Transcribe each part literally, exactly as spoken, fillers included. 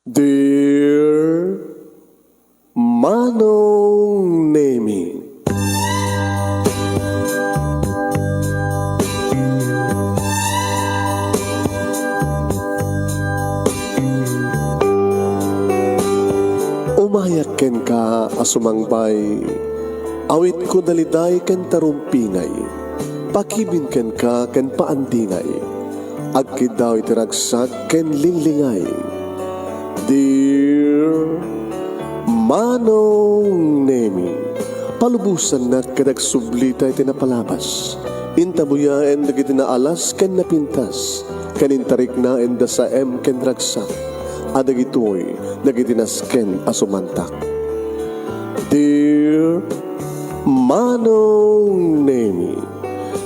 Dear Manong Nemi. Umayak kenka a sumangbay, awitko daliday ken tarumpingay, pakibin kenka ken paandingay, agkiddaw iti ragsak ken linglingay. Dear Manong Nemi, palubosannak ket agsublita iti napalabas. Intabuyaen dagiti naalas ken napintas, ken intariknaen da saem ken ragsak, a dagitoy dagiti nasken a sumantak. Dear Manong Nemi,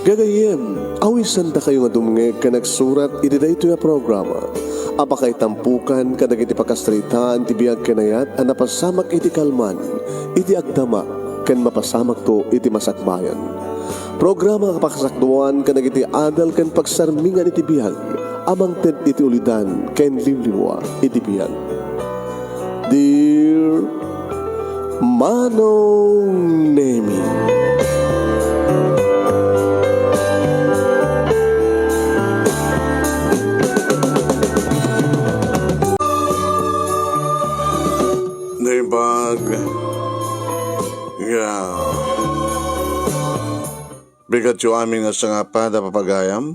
gagayyem, awisandakayo nga dumngeg ken agsurat iti daytoy a programa a pakaitampokan kadagiti pakasaritaan ti biag ken ayat a napasamak iti kalman, iti agdama, ken mapasamakto iti masakbayan. Programa a pakasakduan kadagiti adal ken pagsarmingan iti biag a mangted iti ulidan ken liwliwa iti biag. Dear Manong Nemi. Naimbag nga bigatyo amin nga sangapad a papagayam.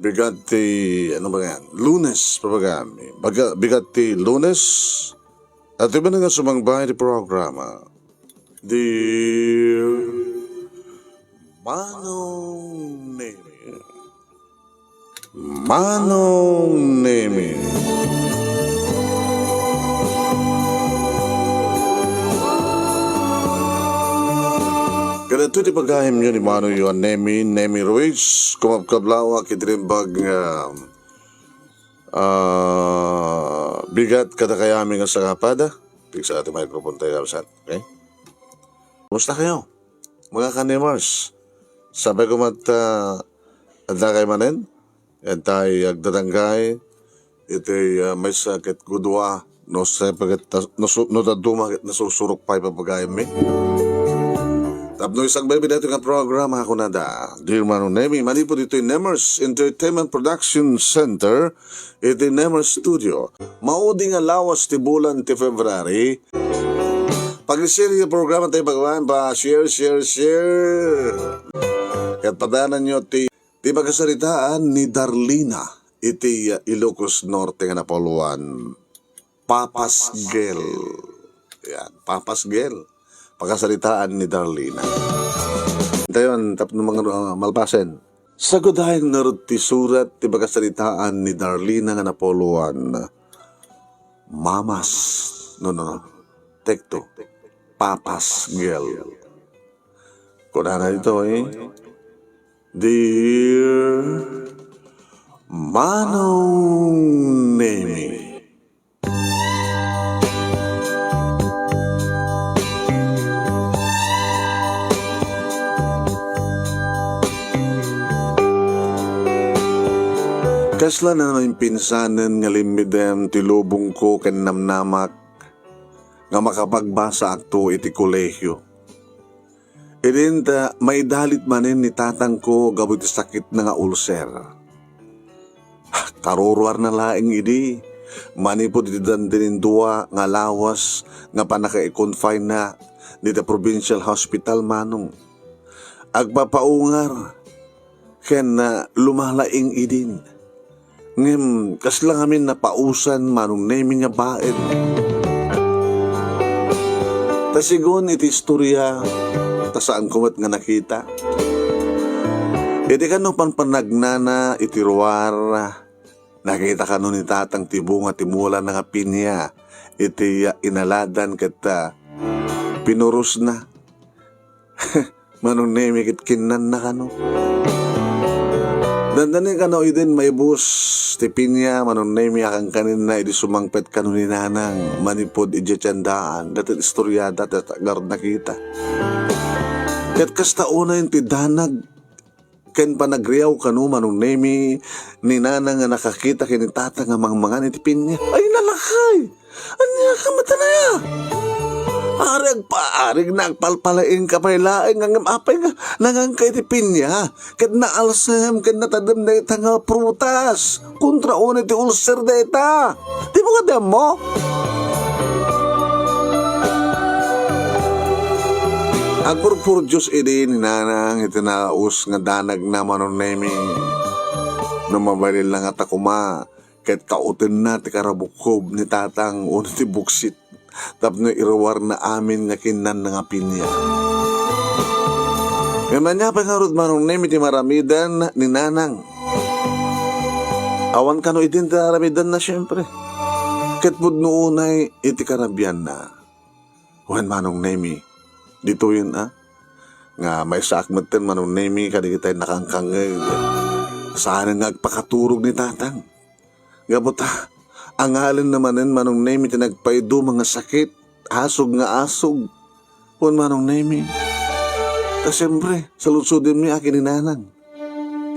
Bigat ti, ano ba yan? Lunes, papagayam. Baga-, bigat ti Lunes. At iba na nga sumangbay ti programa. Dear Manong Nemi. Manong Nemi. Kadagitoy ti pagayamyo ni Manong Nemi, Nemi Ruiz, kumakablawa, iti naimbag nga, ah, bigat kadakayo amin nga sangapad. Pigsa ti microphone tayo, kabsat. Okay? Kumusta kayo? Mga ka-Nemers, sapay koma ta, ah, adda kayo manen? Ket tay agdadanggay iti, ah, maysa ket gudua, no, siyempre ket tas-, no su-, no dadduma ket nasursurok pay papagayammi. Tapno isang baybay daytoy nga programa, kunada, Dear Manong Nemi, manipud ditoy Nemers Entertainment Production Center, iti Nemers Studio. Maudi nga lawas ti bulan ti February. Pag-share nga programa tayo pagwan pa share, share, share. Ket padananyo ti, ti pakasaritaan ni Darlina iti, uh, Ilocos Norte nga napuluan. Papas Girl. Yan, Papas Girl. Pakasaritaan ni Darlina. Dayon, tapno mangan-, uh, malpasen. Sagudayeng ngarud ti surat ti pakasaritaan ni Darlina nga napuluan. Mamas. No, no, no. Take two. Papas Girl. Kunana ditoy, eh. Dear Manong Nemi. Kasla na naimpinsanen nga limmidem ti lubongko ken namnamak nga makapagbasaakto iti kolehio. Idin ta maidalit manen ni tatangko gapu iti sakitna nga ulcer. Karuruarna laeng idi, manipud iti dandinindua nga lawas nga pannaka-confine-na dita provincial hospital, manong. Agpapaungar ken, ah, lumalaing idin. Ngem kasla ngamin napausan, Manong Nemi, nga baet. Ta sigun iti istorya, ta saanko met nga nakita. Iti kano panpanagnana iti ruar, nakita kano ni tatang ti bunga ti mulana nga pinya iti, ah, inaladan ket, ah, pinurosna. Manong Nemi ket kinnanna kano. Dandani kano idin maibus ti pinya, Manong Nemi, a kankanenna idi sumangpet kano ni Nanang manipud idiay tiendaan. Dayta ti istoryada, dayta ngarud nakita. Ket kasta unayen ti danag Ken panagriaw kano, Manong Nemi, ni Nanang nga nakakita ken ni Tatang nga mangmangan iti pinya. Ay, nalakay! Ania ka met aya? Ari agpa-, ari nga agpalpalaing ka pay laeng, ngem apay nga nanganka iti pinya? Ket naalsem ken natadem dayta nga prutas. Kontra unay ti ulcer dayta. Dimo kadi ammo? Agpurpurdios idi ni Nanang iti naus nga danagna, Manong Nemi. No mabalin la ngata koma, ket kaotenna ti karabukkob ni Tatang wenno ti buksit tapno iruarna amin nga kinnanna nga pinya. Ngem ania pay ngarud, Manong Nemi, ti maramiden ni Nanang? Awan kano idin ti aramidenna, siempre. Ket pudno unay iti karabianna. Wen, Manong Nemi, ditoyen a, nga maysaak metten, Manong Nemi, kadagitay nakangkangngeg. Saanen nga agpakaturog ni Tatang. Gapu ta, angalenna manen, Manong Nemi, ti nagpaiduma nga sakit, asog nga asog. Wen, Manong Nemi. Ta siempre, saludsodenmi a ken ni Nanang.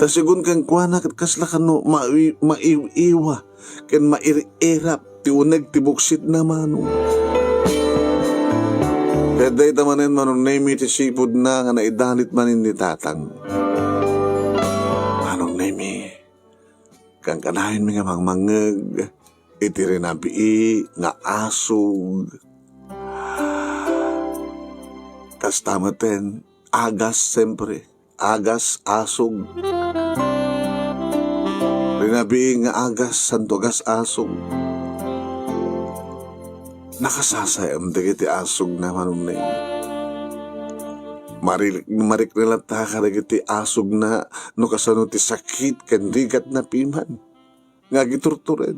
Ta segun kenkuana ket kasla kano maiw-, maiw-iwa ken mair-irap ti uneg ti buksitna, Manong. Ket dayta manen, Manong Nemi, ti sipudna nga naidalit manen ni Tatang. Manong Nemi, kankanayon mi nga mangmangngeg iti rinabii nga asog. Kasta metten, agas, siempre. Agas, asog. Rinabii nga agas, santo agas, asog. Nakasasaem dagiti asogna, Manong Nemi. Marik-, marikna latta kadagiti asogna no kasano ti sakit ken rigatna piman nga agiturtured.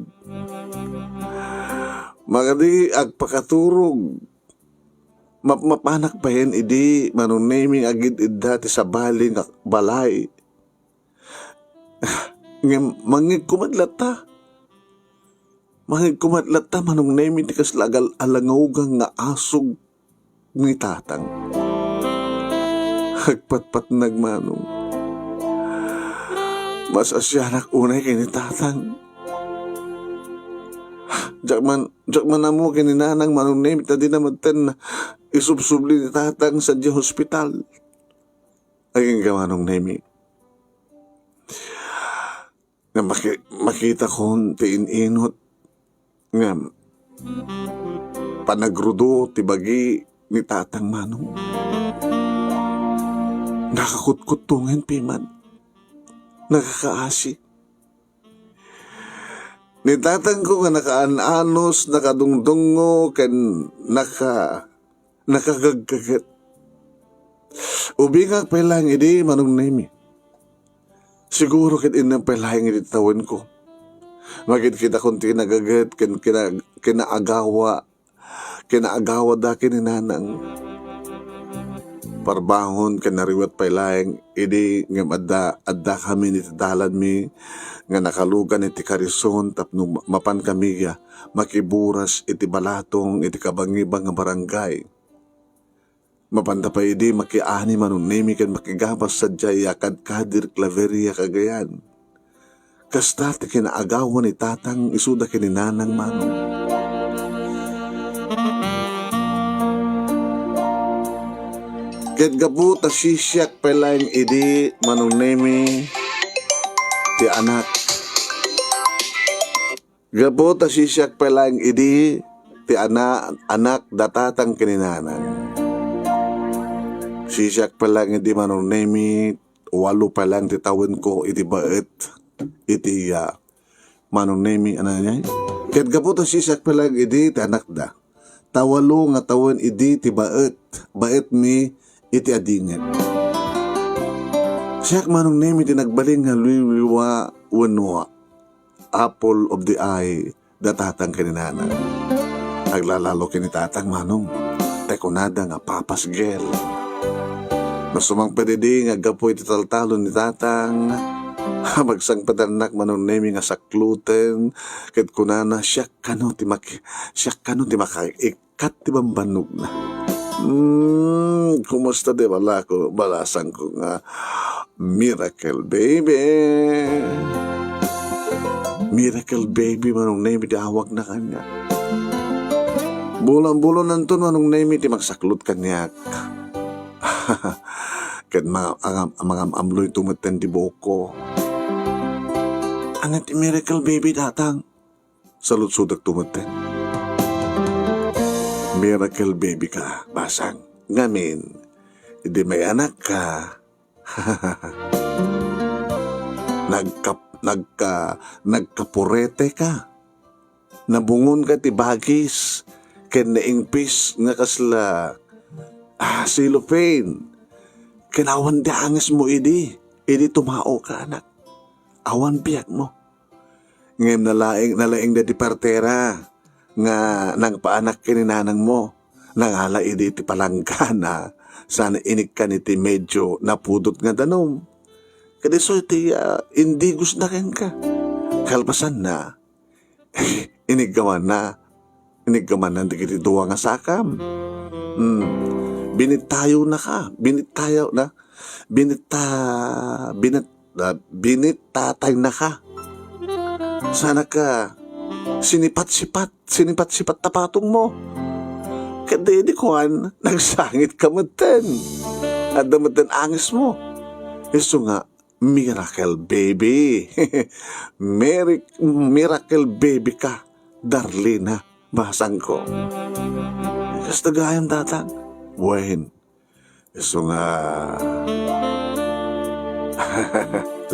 Madi agpakaturog. Mapmapanak payen idi, Manong Nemi, nga agid-idda ti sabali nga balay. Ngem mangngegko met latta. Mangngegko met latta, Manong Nemi, ti kasla agal-, alangugang nga asog ni Tatang. Agpatpatnag, Manong. Mas-asianak unay ken ni Tatang. Diak man, diak man ammo ken ni Nanang, Manong Nemi, ta dina metten isubsubli ni Tatang sadiay hospital. Agingga, Manong Nemi. Nga maki-, makitakon ti in-inut nga panagrudo ti bagi ni Tatang, Manong. Nakakutkuttongen piman. Nakakaasi. Ni tatangko nga nakaan-anos, nakadungdungngo, ken naka-, nakagaggaget. Ubingak pay laeng idi, Manong Nemi. Siguro ket innem pay laeng idi tawenko. Makidkitakon ti kinagaget ken kina-, kinaagawa kinaagawada ken ni Nanang. Parbangon ken nariwet pay laeng idi ngem adda, addakami iti dalanmi nga nakalugan iti karison tapno ma-, mapankami a makiburas iti balatong iti kabangibang nga barangay. Mapanda pay idi makiani, Manong Nemi, ken makigabas sadiay a kadkadir Claveria, Cagayan. Kasta ti kinaagawan ni Tatang isuda ken ni Nanang, Manong. Ket gapu ta sisiak pay laeng idi, Manong Nemi, ti anak. Gapu ta sisiak pay laeng idi, ti ana-, anak da Tatang ken ni Nanang. Sisiak pay laeng idi, Manong Nemi, walo pay laeng ti tawenko iti baet iti, ah, Manong Nemi, ano niya? Ket gapu ta sisiak pay laeng idi ti anakda, ta walo nga tawen idi ti baet, baetmi iti adingit. Siak, Manong Nemi, ti nagbalin nga liwliwa wenno apple of the eye da Tatang ken ni Nanang. Aglalalo ken ni Tatang, Manong, ta kunada nga papas girl. No sumangpet idi nga aggapu iti taltalon ni Tatang, magsangpetannak, Manong Nemi, nga sakloten, ket kunana, siak kano ti maki-, siak kano ti makaikkat ti bambannogna. Hmm, kumusta ti balako, balasangko nga miracle baby? Miracle baby, Manong Nemi ti awagna kaniak. Bulan-bulananto, Manong Nemi, ti magsaklot kaniak. Ket ma-, angam-, mangamamloyto metten ti buokko. Ania ti miracle baby, Tatang? Saludsodakto metten. Miracle baby ka, basang. Ngamin, idi may anak ka, nagkap-, nagka-, nagkapurete ka. Nabungon ka ti bagis, ken naingpis nga kasla, ah, cellophane. Ken awan ti angesmo idi, idi tumao ka, anak. Awan biagmo. Ngem nalaing, nalaing daydi partera nga nangpaanak ken ni nanangmo. Nangala idi iti palanggana, saan inikkan iti medyo napudot nga danum. Ket isu ti, ah, indigosna kenka. Kalpasanna, iniggamanna. Iniggamanna dagiti dua nga sakam. Hmm. Binittayonaka. Binittayona. Binitta-, binit-, ah, binittatayna ka. Saanka sinipat-sipat, sinipat-sipat ta patongmo. Ket di, di kuan, nagsangit ka metten. Adda metten angesmo. Isu nga, miracle baby. Miracle, miracle baby ka, Darlina, basangko. Kasta gayam, Tatang. Wen, isu nga,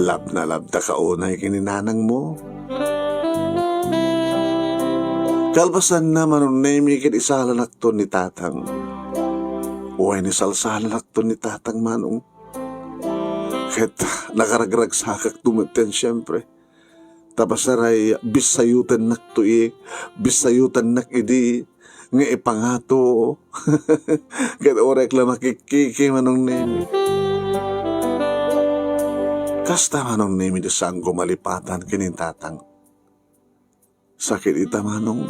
love na love ta ka unay ken ni nanangmo. Kalpasanna, Manong Nemi, ket isalanakto ni Tatang. Wen, isalsalanakto ni Tatang, Manong. Ket nakaragragsakakto metten, siempre. Ta pasaray, bissayotennakto i-, bissayotennakto idi nga ipangato. Ket uray la makikkiki, Manong Nemi. Kasta, Manong Nemi, di saanko malipatan ken ni Tatang. Sakit ita, Manong.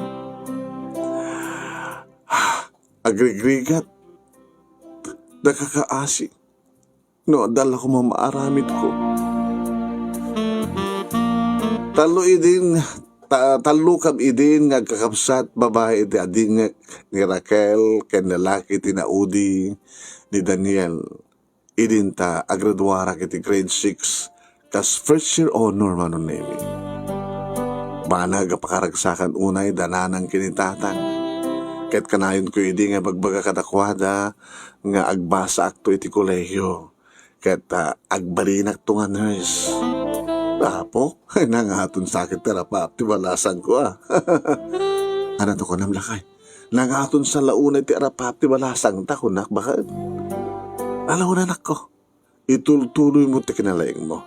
Agrigrigat. Nakakaasi. No, adda la koma maaramidko. Tallo idin, ta-, tallo kam idin nga agkakabsat, babai iti adingek ni Raquel ken lalaki ti naudi ni Daniel. Idin ta agraduarak iti grade six kas first year honor, Manong Nemi. Banag a pakaragsakan unay da nanang ken ni Tatang. Ket kanayonko idi nga ibagbaga kadakuada nga agbasaakto iti kolehiyo. Ket, ah, agbalinakto nga nurse. Apo, nangaton sakit ti arap-aap ti balasangko, ah. Ania ti kunam, lakay? Nangaton sa la unay ti arap-aap ti balasangta, kunak, baket. Ala, unanakko. Itultuloymo ti kinalaingmo.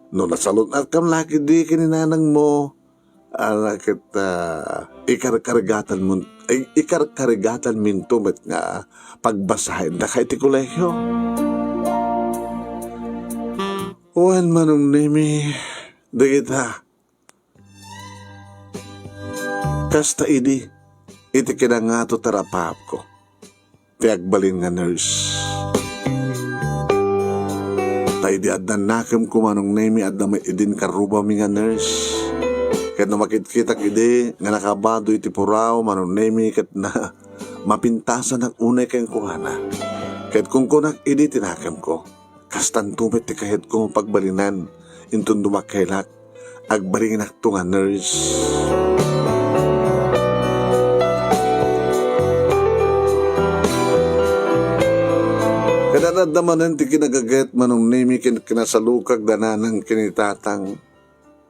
No nasalun-atkam la ketdi ken ni nanangmo, ala ket, ah, ikarkarigatanmon-, i-, ikarkarigatanminto met nga pagbasaendaka iti kolehio. Wen, Manong Nemi, dagita, kasta idi, iti kinangato ti arap-aapko ti agbalin nga nurse. Ta idi adda nakemko, Manong Nemi, adda met idin karrubami nga nurse. Ket no makitkitak idi nga nakabado iti puraw, Manong Nemi, ket na, mapintasanak unay kenkuana. Ket kunkunak idi ti nakemko, kastanto met ti kayatko nga pagbalinan, inton dumakkelak, agbalinakto nga nurse. Ket adda manen ti kinagaget, Manong Nemi, ken kinasalukag da nanang ken ni Tatang.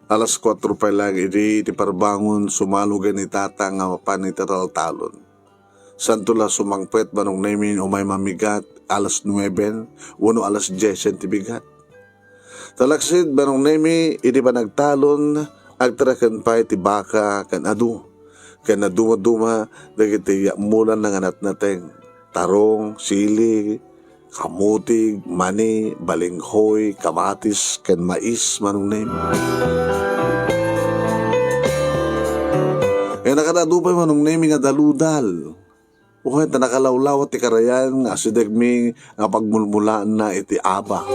Alas kuatro pay laeng idi ti parbangon, sumalo gayam ni Tatang nga mapan iti taltalon. Saanto la sumangpet, Manong Nemi, umay mamigat, alas nuebe wenno alas diesen ti bigat. Talaksid, Manong Nemi, idi panagtalon, agtaraken pay ti baka ken adu. Ken nadumaduma dagiti yamulan nga natnateng, tarong, sili, kamutig, mani, balinghoy, kamatis, ken mais, Manong Nemi. Ken nakadadu pay, Manong Nemi, nga daludal. Wen, ta nakalawlawa ti karayan nga asidegmi nga pagmulmulaanna iti aba.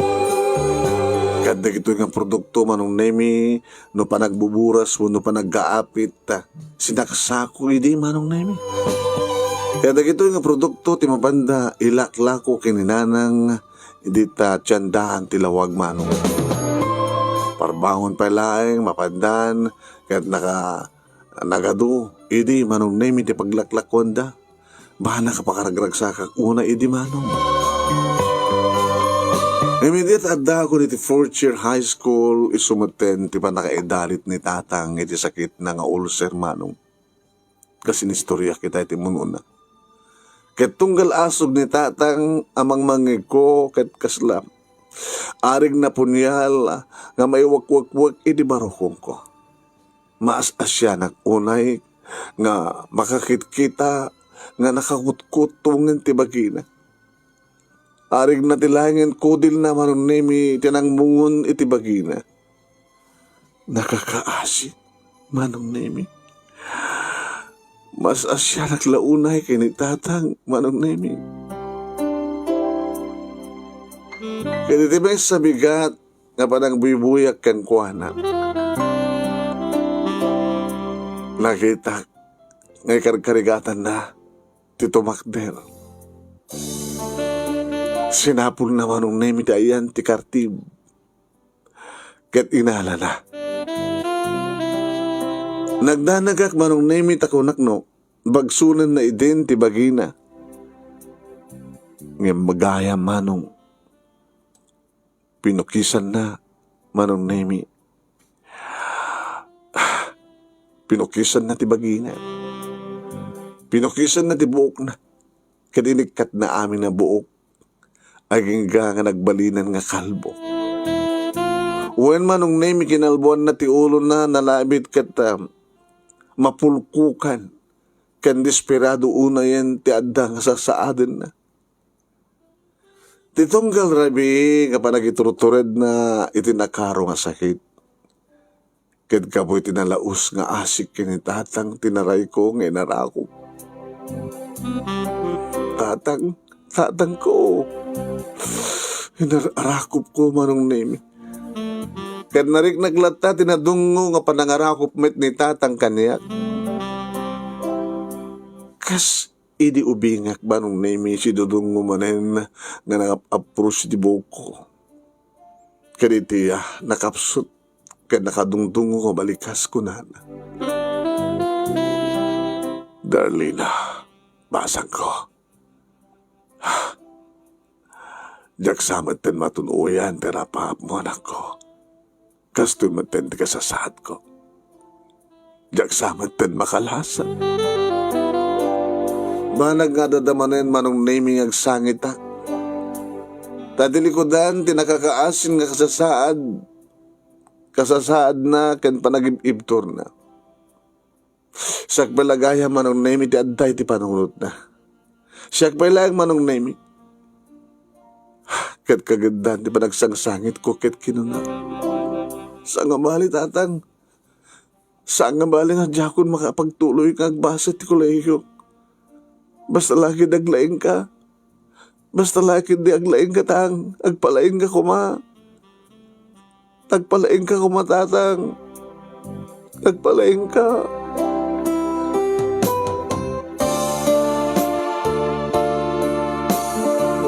Ket dagitoy nga produkto, Manong Nemi, no panagbuburas wenno panaggaapit, sinaksako idi, Manong Nemi. Ket dagitoy nga produkto ti mapanda ilaklako ken ni Nanang idi ta tiandaan ti lawag, Manong. Parbangon pay laeng, mapandan, ket naka-, nagadu idi, Manong Nemi, ti paglaklakuanda. Bana ka pakaragragsakak una idi, Manong. Ngem idi ta addaakon iti fourth year high school, isu metten ti pannakaidalit ni Tatang iti sakitna nga ulcer, Manong. Kas inistoriak ita iti munona. Ket tunggal asug ni Tatang a mangmangngegko ket kasla, arigna punial nga maiwakwakwek iti barukongko. Maas-asianak unay nga makakitkita nga nakakutkot tungen ti bagina. Arigna ti laengen kudilna, Manong Nemi, ti nangmungon iti bagina. Nakakaasi, Manong Nemi. Maas-asianak la unay ken ni Tatang, Manong Nemi. Ket iti maysa bigat nga panangbuybuyak kenkuana, nakitak nga ikarkarigatanna ti tumakder. Sinapulna, Manong Nemi, ti ayan ti kartib ket inalana. Nagdanagak, Manong Nemi, ta kunakno, bagsonenna idin ti bagina. Ngem gayam, Manong, pinukisanna, Manong Nemi. Pinukisanna ti bagina. Pinukisanna ti buokna. Ket inikkatna amin a buok. Agingga nga nagbalinan nga kalbo. Wen, Manong Nemi, kinalboanna ti ulona, nalabit ket, ah, mapulkokan ken desperado unayen ti adda nga sasaadenna. Ti tunggal rabii nga panagiturturedna iti nakaro nga sakit. Ket gapu iti nalaus nga asik ken ni Tatang ti narayko nga inarakop. Tatang, Tatangko, inarakopko, Manong Nemi. Ket nariknak latta ti nadungngo nga panangarakop met ni Tatang kaniak. Kas idi ubingak, Manong Nemi, sidudungngo manen nga nangap-apros iti buokko. Ket iti, ah, nakapsut ket nakadungdungngo nga balikas, kunana, "Darlina, basangko. Diak sa metten matun-oyan ti napaapmo, anakko. Kastoy metten ti kasasaadko. Diak sa metten makalasa." Banag nga adda manen, Manong Nemi, nga agsangitak. Ta ti likudan ti nakakaasin nga kasasaad, kasasaadna ken panagib-ibturna. Siak pay la gayam, Manong Nemi, ti adda iti panunotna. Siak pay laeng, Manong Nemi. Ket kageddan ti panagsangsangitko ket kinuna, "Sangabali, Tatang. Sangabali nga diakon makapagtuloy nga agbasa ti kolehiok. Basta la ket aglaingka. Basta la ket di aglaingka, Tang. Agpalaingka koma. Agpalaingka koma, Tatang. Agpalaingka."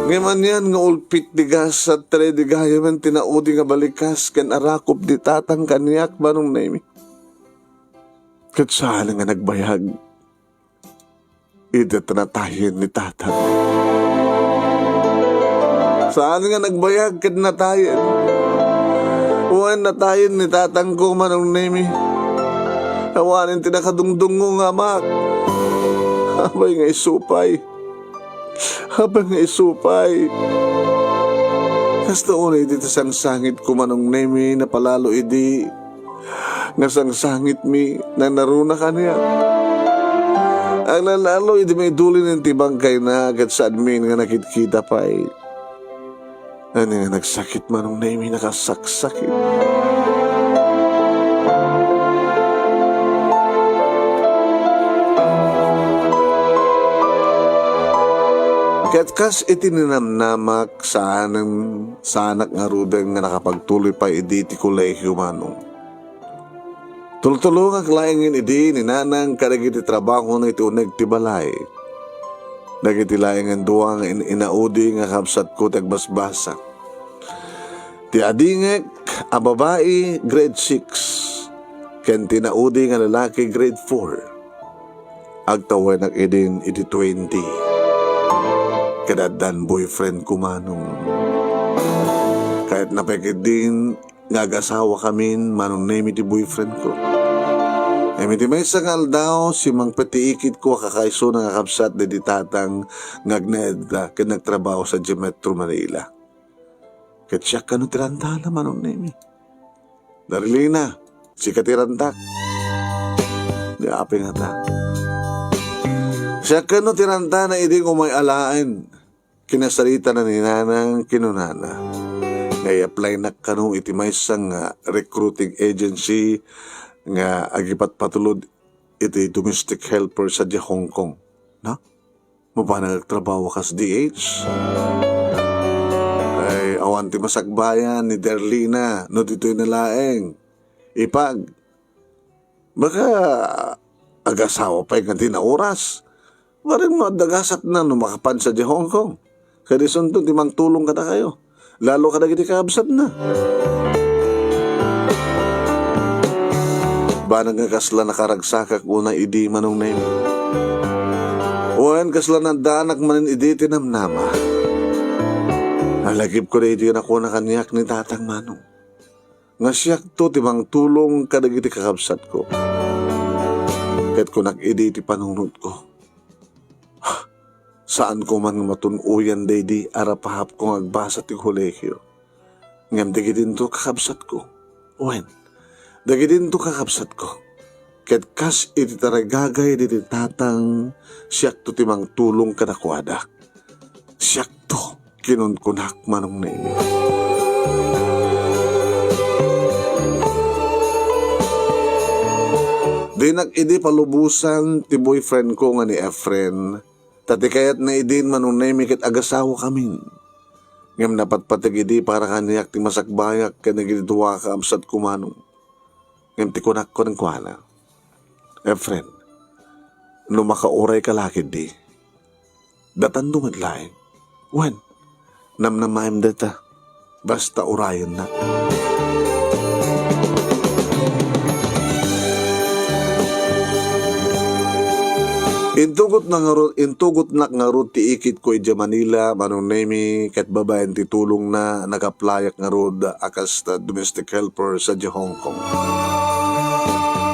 Ngem anian nga ulpit ti gasat, ready gayamen ti naudi nga balikas ken arakop ni Tatang kaniak, Manong Nemi. Ket saan nga nagbayag. Idi ta natayen ni Tatang. Saan nga nagbayag ket natayen. Wen, natayen ni Tatangko, Manong Nemi. Awanen ti nakadungdungngo nga amak. Apay nga isu pay. Apay nga isu pay. Kasta unay iti sangsangitko, Manong Nemi, napalalo idi nga sangsangitmi, nanaruna kaniak. Aglalalo idi maidulinen ti bangkayna ket saanmin nga nakitkita pay. Ania nga nagsakit, Manong Nemi, nakasaksakit. Ket kas iti ninamnamak, saanen, saanak ngaruden nga nakapagtuloy pay idi ti kolehio, Manong. Tultulongak laengen idi ni Nanang kadagiti trabahona iti uneg ti balay. Dagiti laengen dua nga in-, inaudi nga kabsatko ti agbasbasa. Ti adingek a babai, grade six, ken ti naudi nga lalaki, grade four. Agtawenak idin iti twenty. Ket addan boyfriend ko, Manong. Kayatna pay ketdin nga agasawakamin, Manong Nemi, ti boyfriend ko. Ngem iti maysa nga aldaw, simmangpet ti ikit ko a kakaisuna nga kabsat daydi tatang nga agnaed ken nagtrabaho sadiay Metro Manila. Ket siak kano ti rantana, Manong Nemi. Darlina, sika ti rantak. Di apay ngata. Siak kano ti rantana idi umay alaen. Kinasaritana ni Nanang, kinunana nga i-applynak kano iti maysa nga recruiting agency nga agipatpatulod iti domestic helper sadiay Hong Kong. Na? Mapanag agtrabaho kas D H? Ay, awan ti masakbayan ni Darlina no ditoy na laeng. Ipag, baka agasawa pay nga di na oras. Bareng no adda gasatna no makapan sadiay Hong Kong. Ket isunto ti mangtulong kadakayo. Lalo kadagiti kakabsatna. Banag nga kasla nakaragsakak unay idi, Manong Nemi. Wen, kasla naddaanak manen idi ti namnama. Nalagipko daydi nga kuna kaniak ni Tatang, Manong, nga siakto ti mangtulong kadagiti kakabsatko. Ket kunak idi ti panunotko, saanko man nga matun-oyan daydi a rapahapko nga agbasa ti kolehio. Ngem dagidinto kakabsatko. Wen, dagidinto kakabsatko. Ket kas iti tarigagay diti tatang, siakto ti mangtulong kadakuada. Siakto, kinunkunak, Manong Nemi. Dinak idi palubosan ti boyfriend ko nga ni Efren, ta ti kayatna idin, Manong Nemi, ket agasawakamin. Ngem napatpateg idi para kaniak ti masakbayak ken dagiti dua a kakabsatko, Manong. Ngem ti kunak kenkuana, Efren, no makaurayka la ketdi, datando met laeng. Wen, namnamaem dayta. Basta urayennak. Intugotna ngarud, intugotnak ngarud ti ikitko idiay Manila, Manong Nemi, ket babaen ti tulongna, nag-applyak ngarud a kas domestic helper sadiay Hong Kong.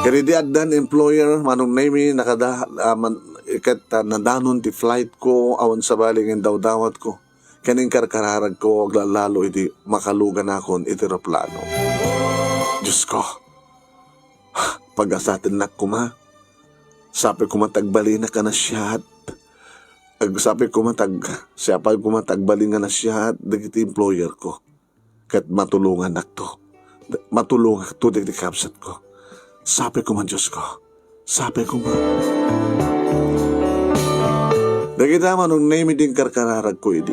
Ket idi addan employer, Manong Nemi, nakada-, ah, man-, ket, ah, nadanon ti flight ko, awan sabali nga indawdawatko. Ken inkarkararagko aglallalo iti makaluganakon iti eroplano. Diosko, pagasatennak koma. Sapay koma ti agbalinak a nasiat. Ag-, sapay koma ti ag-, sapay koma ti agbalin nga nasiat dagiti employer ko. Ket matulongannakto. Matulongakto dagiti kabsatko. Sapay koma, Diosko. Sapay koma. Dagita, Manong Nemi, ti inkarkararagko idi.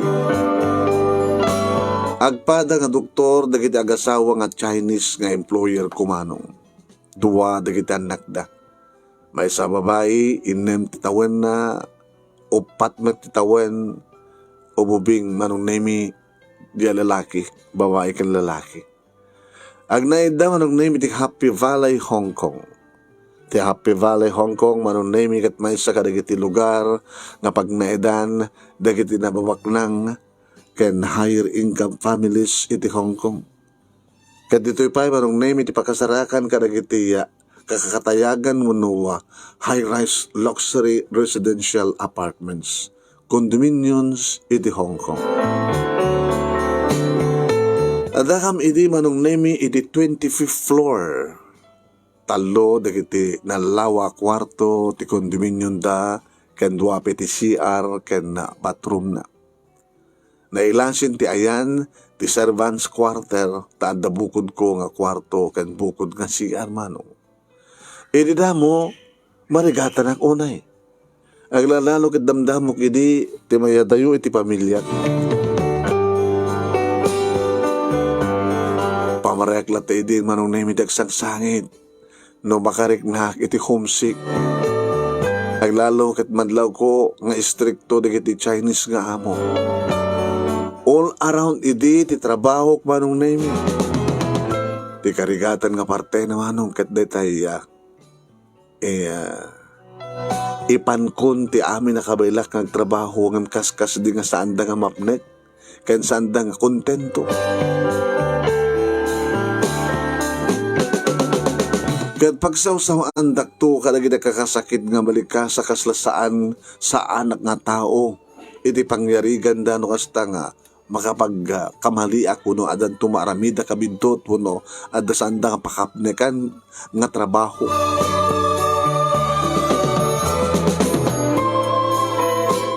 Agpada nga doktor dagiti agasawa nga Chinese nga employer ko, Manong. Dua dagiti annakda. Maysa a babai, innem ti tawenna, uppat met ti tawen, ububing, Manong Nemi, dia lalaki, babai ken lalaki. Agnaedda, Manong Nemi, iti Happy Valley, Hong Kong. Ti Happy Valley, Hong Kong, Manong Nemi, ket maysa kadagiti lugar nga pagnaedan dagiti nababaknang ken higher income families iti Hong Kong. Ket ditoy pay, Manong Nemi, ti pakasarakan kadagiti, ah, kakatayagan wenno, ah, high-rise luxury residential apartments, condominiums iti Hong Kong. Addakam idi, Manong Nemi, iti twenty-fifth floor. Tallo dagiti nallawa a kuarto ti condominiumda ken dua pay ti C R ken bathroomna. Nailasin ti ayan ti servants' quarter ta adda bukodko nga kuarto ken bukod nga C R, Manong. Idi damo, marigatanak unay. Aglalalo ket damdamok idi ti mayadayo iti pamiliak. Pamariak latta idi, Manong Nemi, ti agsangsangit no makariknak iti homesick. Aglalo ket madlawko nga istrikto dagiti Chinese nga amo. All around idi ti trabahok, Manong Nemi. Ti karigatan nga partena, Manong, ket daytay, ah, eh, ah, ipankon ti amin a kabaelak nga agtrabaho ngem kaskasdi nga saanda nga mapnek ken saanda nga kontento. Ket pagsawsawaandakto kadagiti kakasakit nga balikas a kasla saan, saanak nga tao iti pangyariganda no kasta nga makapag, ah, kamaliak wenno addanto maaramid a kabidtot wenno adda saanda nga pakapnekan nga trabaho.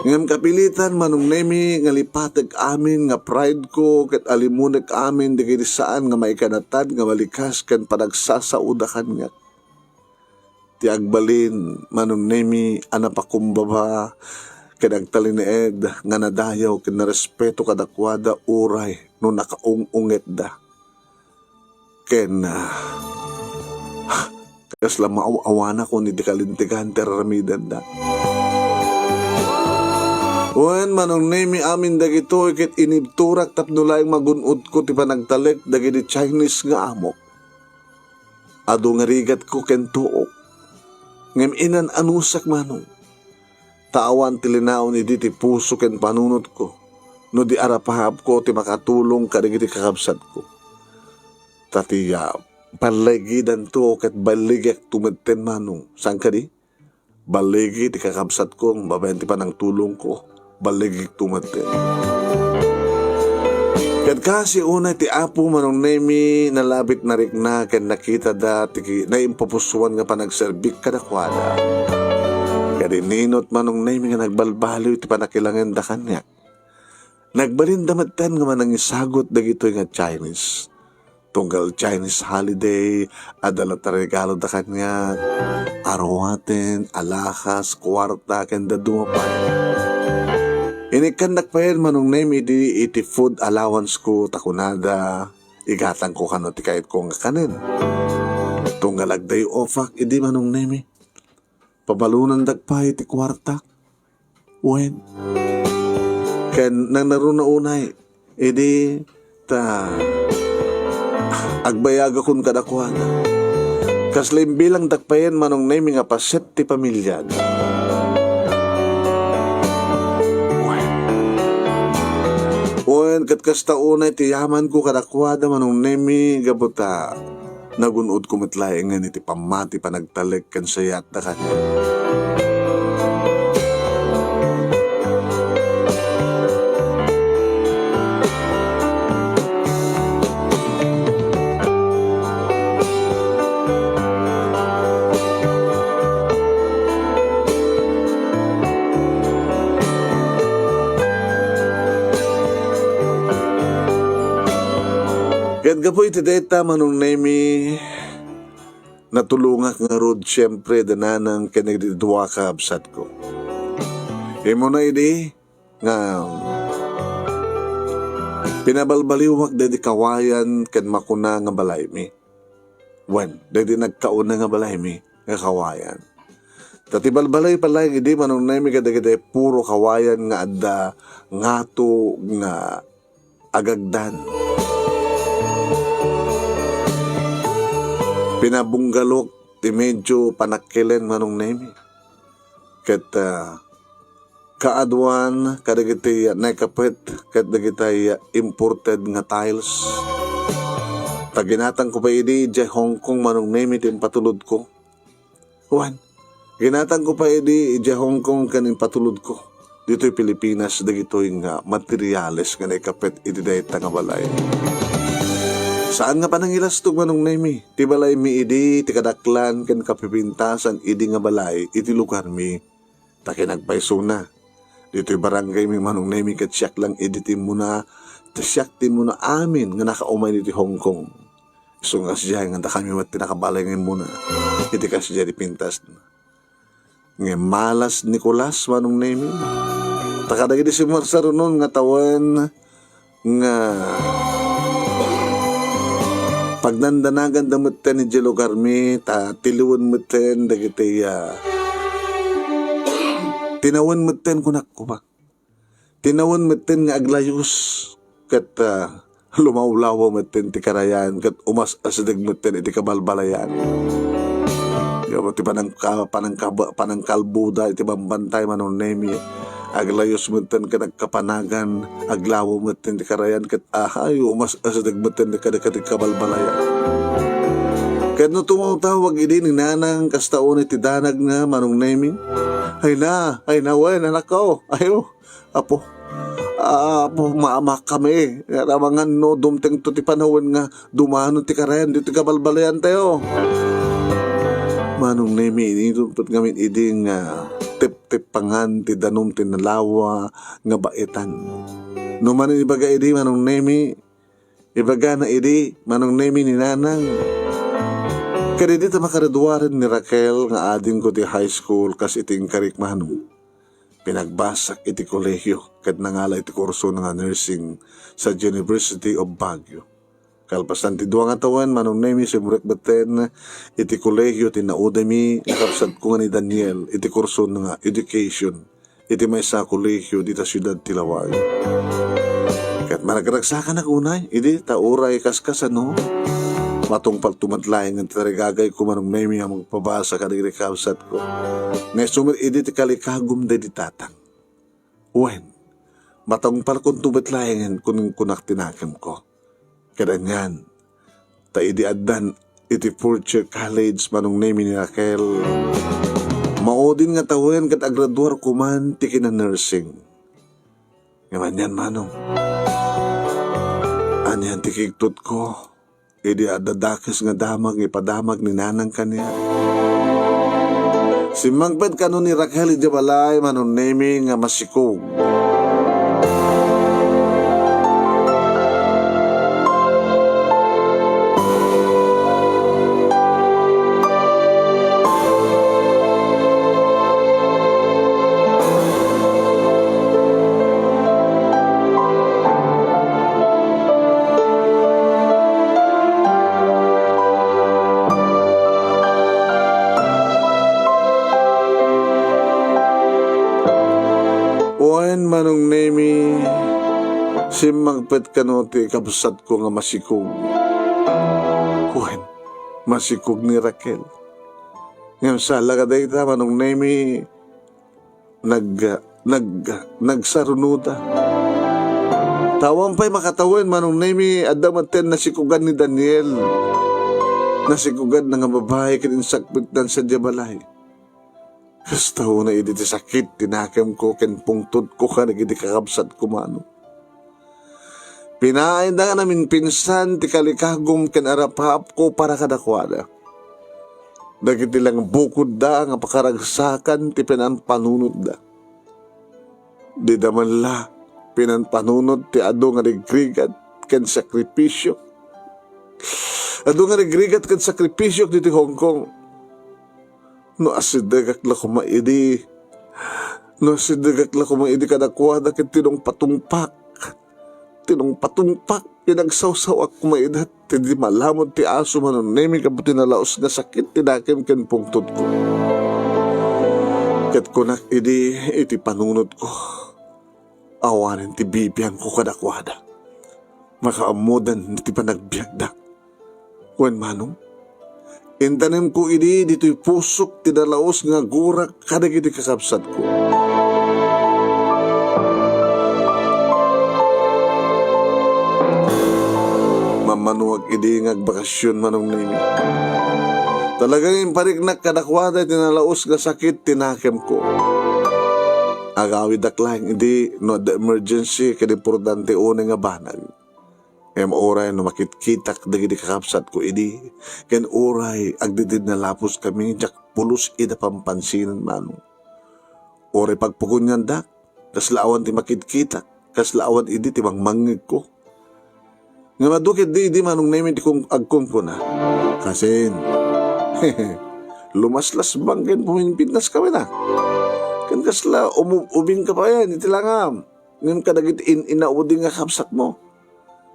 Ngem kapilitan, Manong Nemi, nga lipatek amin nga pride ko ket alimunek amin dagiti saan nga maikanatad nga balikas ken panagsasao da kaniak. Ti agbalin, Manong Nemi, a napakumbaba ken agtalinaed nga nadayaw ken narespeto kadakuada uray no nakaung-ungetda. Ken, ah, kasla maaw-awanakon iti kalintegan ti ar-aramidenda. Wen, Manong Nemi, amin dagitoy ket inibturak tapno laeng magun-odko ti panagtalek dagiti Chinese nga amok. Adu nga rigatko ken tuok. Ngem inan-anusak, Manong, ta awan ti linaon idi ti puso ken panunotko no di arapaapko ti makatulong kadagiti kakabsatko. Ta ti, ah, balligidanto ket balligekto metten, Manong. Saan kadi? Balligi ti kakabsatko babaen ti panangtulongko. Balligikto metten. Ket kasi unay ti Apo, Manong Nemi, nalabit narikna ken nakitada ti ki-, naimpupusuan nga panagserbik kadakuada. Ket ininot, Manong Nemi, nga nagbalbaliw ti pannakilangenda kaniak. Nagbalinda metten nga manangisagut dagitoy nga Chinese. Tunggal Chinese holiday, adda latta regaloda kaniak, aruaten, alahas, kuarta, ken dadduma pay. Inikkandak payen, Manong Nemi, idi iti food allowance ko ta kunada, igatangko kano ti kayatko nga kanen. Tunggal ag-day off-ak idi, Manong Nemi, pabalonandak pay ti kuartak. Wen, ken nangnaruna unay idi ta agbayagakon kadakuada. Kasla imbilangdak payen, Manong Nemi, nga paset ti pamiliada. Wen, ket kasta unay ti yamanko kadakuada, Manong Nemi, gapu ta nagun-odko met laengen iti pammati, panagtalek, ken sayaatda kaniak. Ket gapu iti dayta, Manong Nemi, natulongak ngarud, siempre, da nanang ken dagiti dua a kabsatko. Immuna idi nga pinabalbaliwak daydi kawayan ken makuna nga balaymi. Wen, daydi nagkauna nga balaymi nga kawayan. Ta ti balbaliw pay laeng idi, Manong Nemi, kadagiti puro kawayan nga adda ngato nga agagdan. Pinabunggalok ti medyo panakkilen, Manong Nemi. Ket, ah, kaaduan kadagiti naikapet ket dagiti imported nga tiles. Ta ginatangko pay idi idiay Hong Kong, Manong Nemi, ti impatulodko. Wen, ginatangko pay idi idiay Hong Kong ken impatulodko ditoy Pilipinas dagitoy nga materyales nga naikapet iti dayta nga balay. Saan nga panangilastog, Manong Nemi, ti balaymi idi ti kadaklan ken kapipintasan idi nga balay iti lugarmi. Ta kinagpaysona, ditoy barangaymi, Manong Nemi, ket siak lang idi ti immuna, ta siak ti immuna amin nga nakaumay ditoy Hong Kong. Isu nga kasdiay nga dakami met ti nakabalay nga immuna iti kasdiay ti pintasna. Ngem malas Nicolas, Manong Nemi. Ta kadagiti simmarsarunon nga tawen nga pagnandanaganda metten idiay lugarmi, ta tiliwen metten dagiti, ah, tinawen metten, kunak koma. Tinawen metten nga aglayus ket, ah, lumawlaw metten ti karayan ket umas-asideg metten iti kabalbalayan. Gapu ti panangka-, panangkaba-, panangkalboda iti bambantay, Manong Nemi, aglayus metten ket agkapanagan, aglaw metten ti karayan ket ahay, umas-asideg metten kadagiti kabalbalayan. Ket no tumawtawag idi ni Nanang kasta unay ti danagna, Manong Nemi, "Ay na, ay na wen, anakko, ayo." Apo, Apo, maamak kami. Amangan no dumtengto ti panawen nga dumano ti karayan ditoy kabalbalayantayo. Manong Nemi, inidumtot ngamin idi nga teptepangan ti danum ti nalawa nga baetan. No manen ibaga idi, Manong Nemi, ibagana idi, Manong Nemi, ni Nanang. Kadidi ta makaraduaren ni Raquel nga adingko ti high school kas iti inkarik, Manong. Pinagbasak iti kolehio ket nangala iti kurso nga nursing sa University of Baguio. Kalpasan ti dua nga tawen, Manong Nemi, simrek metten iti kolehio ti naudaymi nga kabsatko nga ni Daniel iti kurso nga education iti maysa a kolehio dita siudad ti Laoag. Ket maragragsakanak unay idi ta uray kaskasano, matungpalto met laeng ti tarigagayko, Manong Nemi, a mangpabasa kadagiti kabsatko. Nga isu met idi ti kalikagum daydi tatang. Wen, matungpalkonto met laengen, kunkunak ti nakemko. Ket anian, ta idi addan iti fourth year college, Manong Nemi, ni Raquel, maudin nga tawen ket agraduarko man ti kinanursing. Ngem anian, Manong, anian ti kigtotko idi adda dakes nga damag nga ipadamag ni Nanang kaniak. Simmangpet kano ni Raquel idiay balay, Manong Nemi, nga masikog. Wen, Manong Nemi, simmangpet kano ti kabsatko nga masikog. Wen, masikog ni Raquel. Ngem sala kadayta, Manong Nemi, nag-, nag-, nagsarunoda. Ta awan pay makatawen, Manong Nemi, adda metten nasikugan ni Daniel. Nasikuganna nga babai ket insakbitnan sadiay balay. Kasta unay idi ti sakit ti nakemko ken pungtodko kadagiti kakabsatko, Manong. Pinaayda nga naminpinsan ti kalikagum ken arapaapko para kadakuada. Dagiti lang bukodda nga pakaragsakan ti pinampanunotda. Dida man la pinampanunot ti adu nga rigrigat ken sakripisio. Adu nga rigrigat ken sakripisio ditoy Hong Kong. No asidegak la koma idi, no asidegak la koma idi kadakuada ket tinungpatungpak. Tinungpatungpak, pinagsawsawak koma ida ti di malamud ti aso, Manong Nemi, gapu ti nalaus nga sakit ti nakem ken pungtodko. Ket kunak idi iti panunotko, awanen ti bibiangko kadakuada. Makaammodan ti panagbiagda. Wen, Manong, intanemko idi ditoy pusok ti nalaus nga agurak kadagiti kakabsatko. Mammanuak idi nga agbakasyon, Manong Nemi. Talaga nga impariknak kadakuada ti nalaus nga sakit ti nakemko. Agawidak laeng idi no adda emergency ken importante unay nga banag. Ngem uray no makitkitak dagiti kakabsatko idi, ken uray agdidinna lapos kami, diak pulos ida pampansinan, Manong. Uray pagpukuniandak, kasla awan ti makitkitak, kasla awan idi ti mangmangngegko. Ngem adu ketdi idi, Manong Nemi, ti kung-, agkunkuna. Kasin, lumaslasbang ken pumimpintas ka met a. Ken kasla umub-ubing ka payen iti langam, ngem kadagiti in-inaudi nga kabsatmo,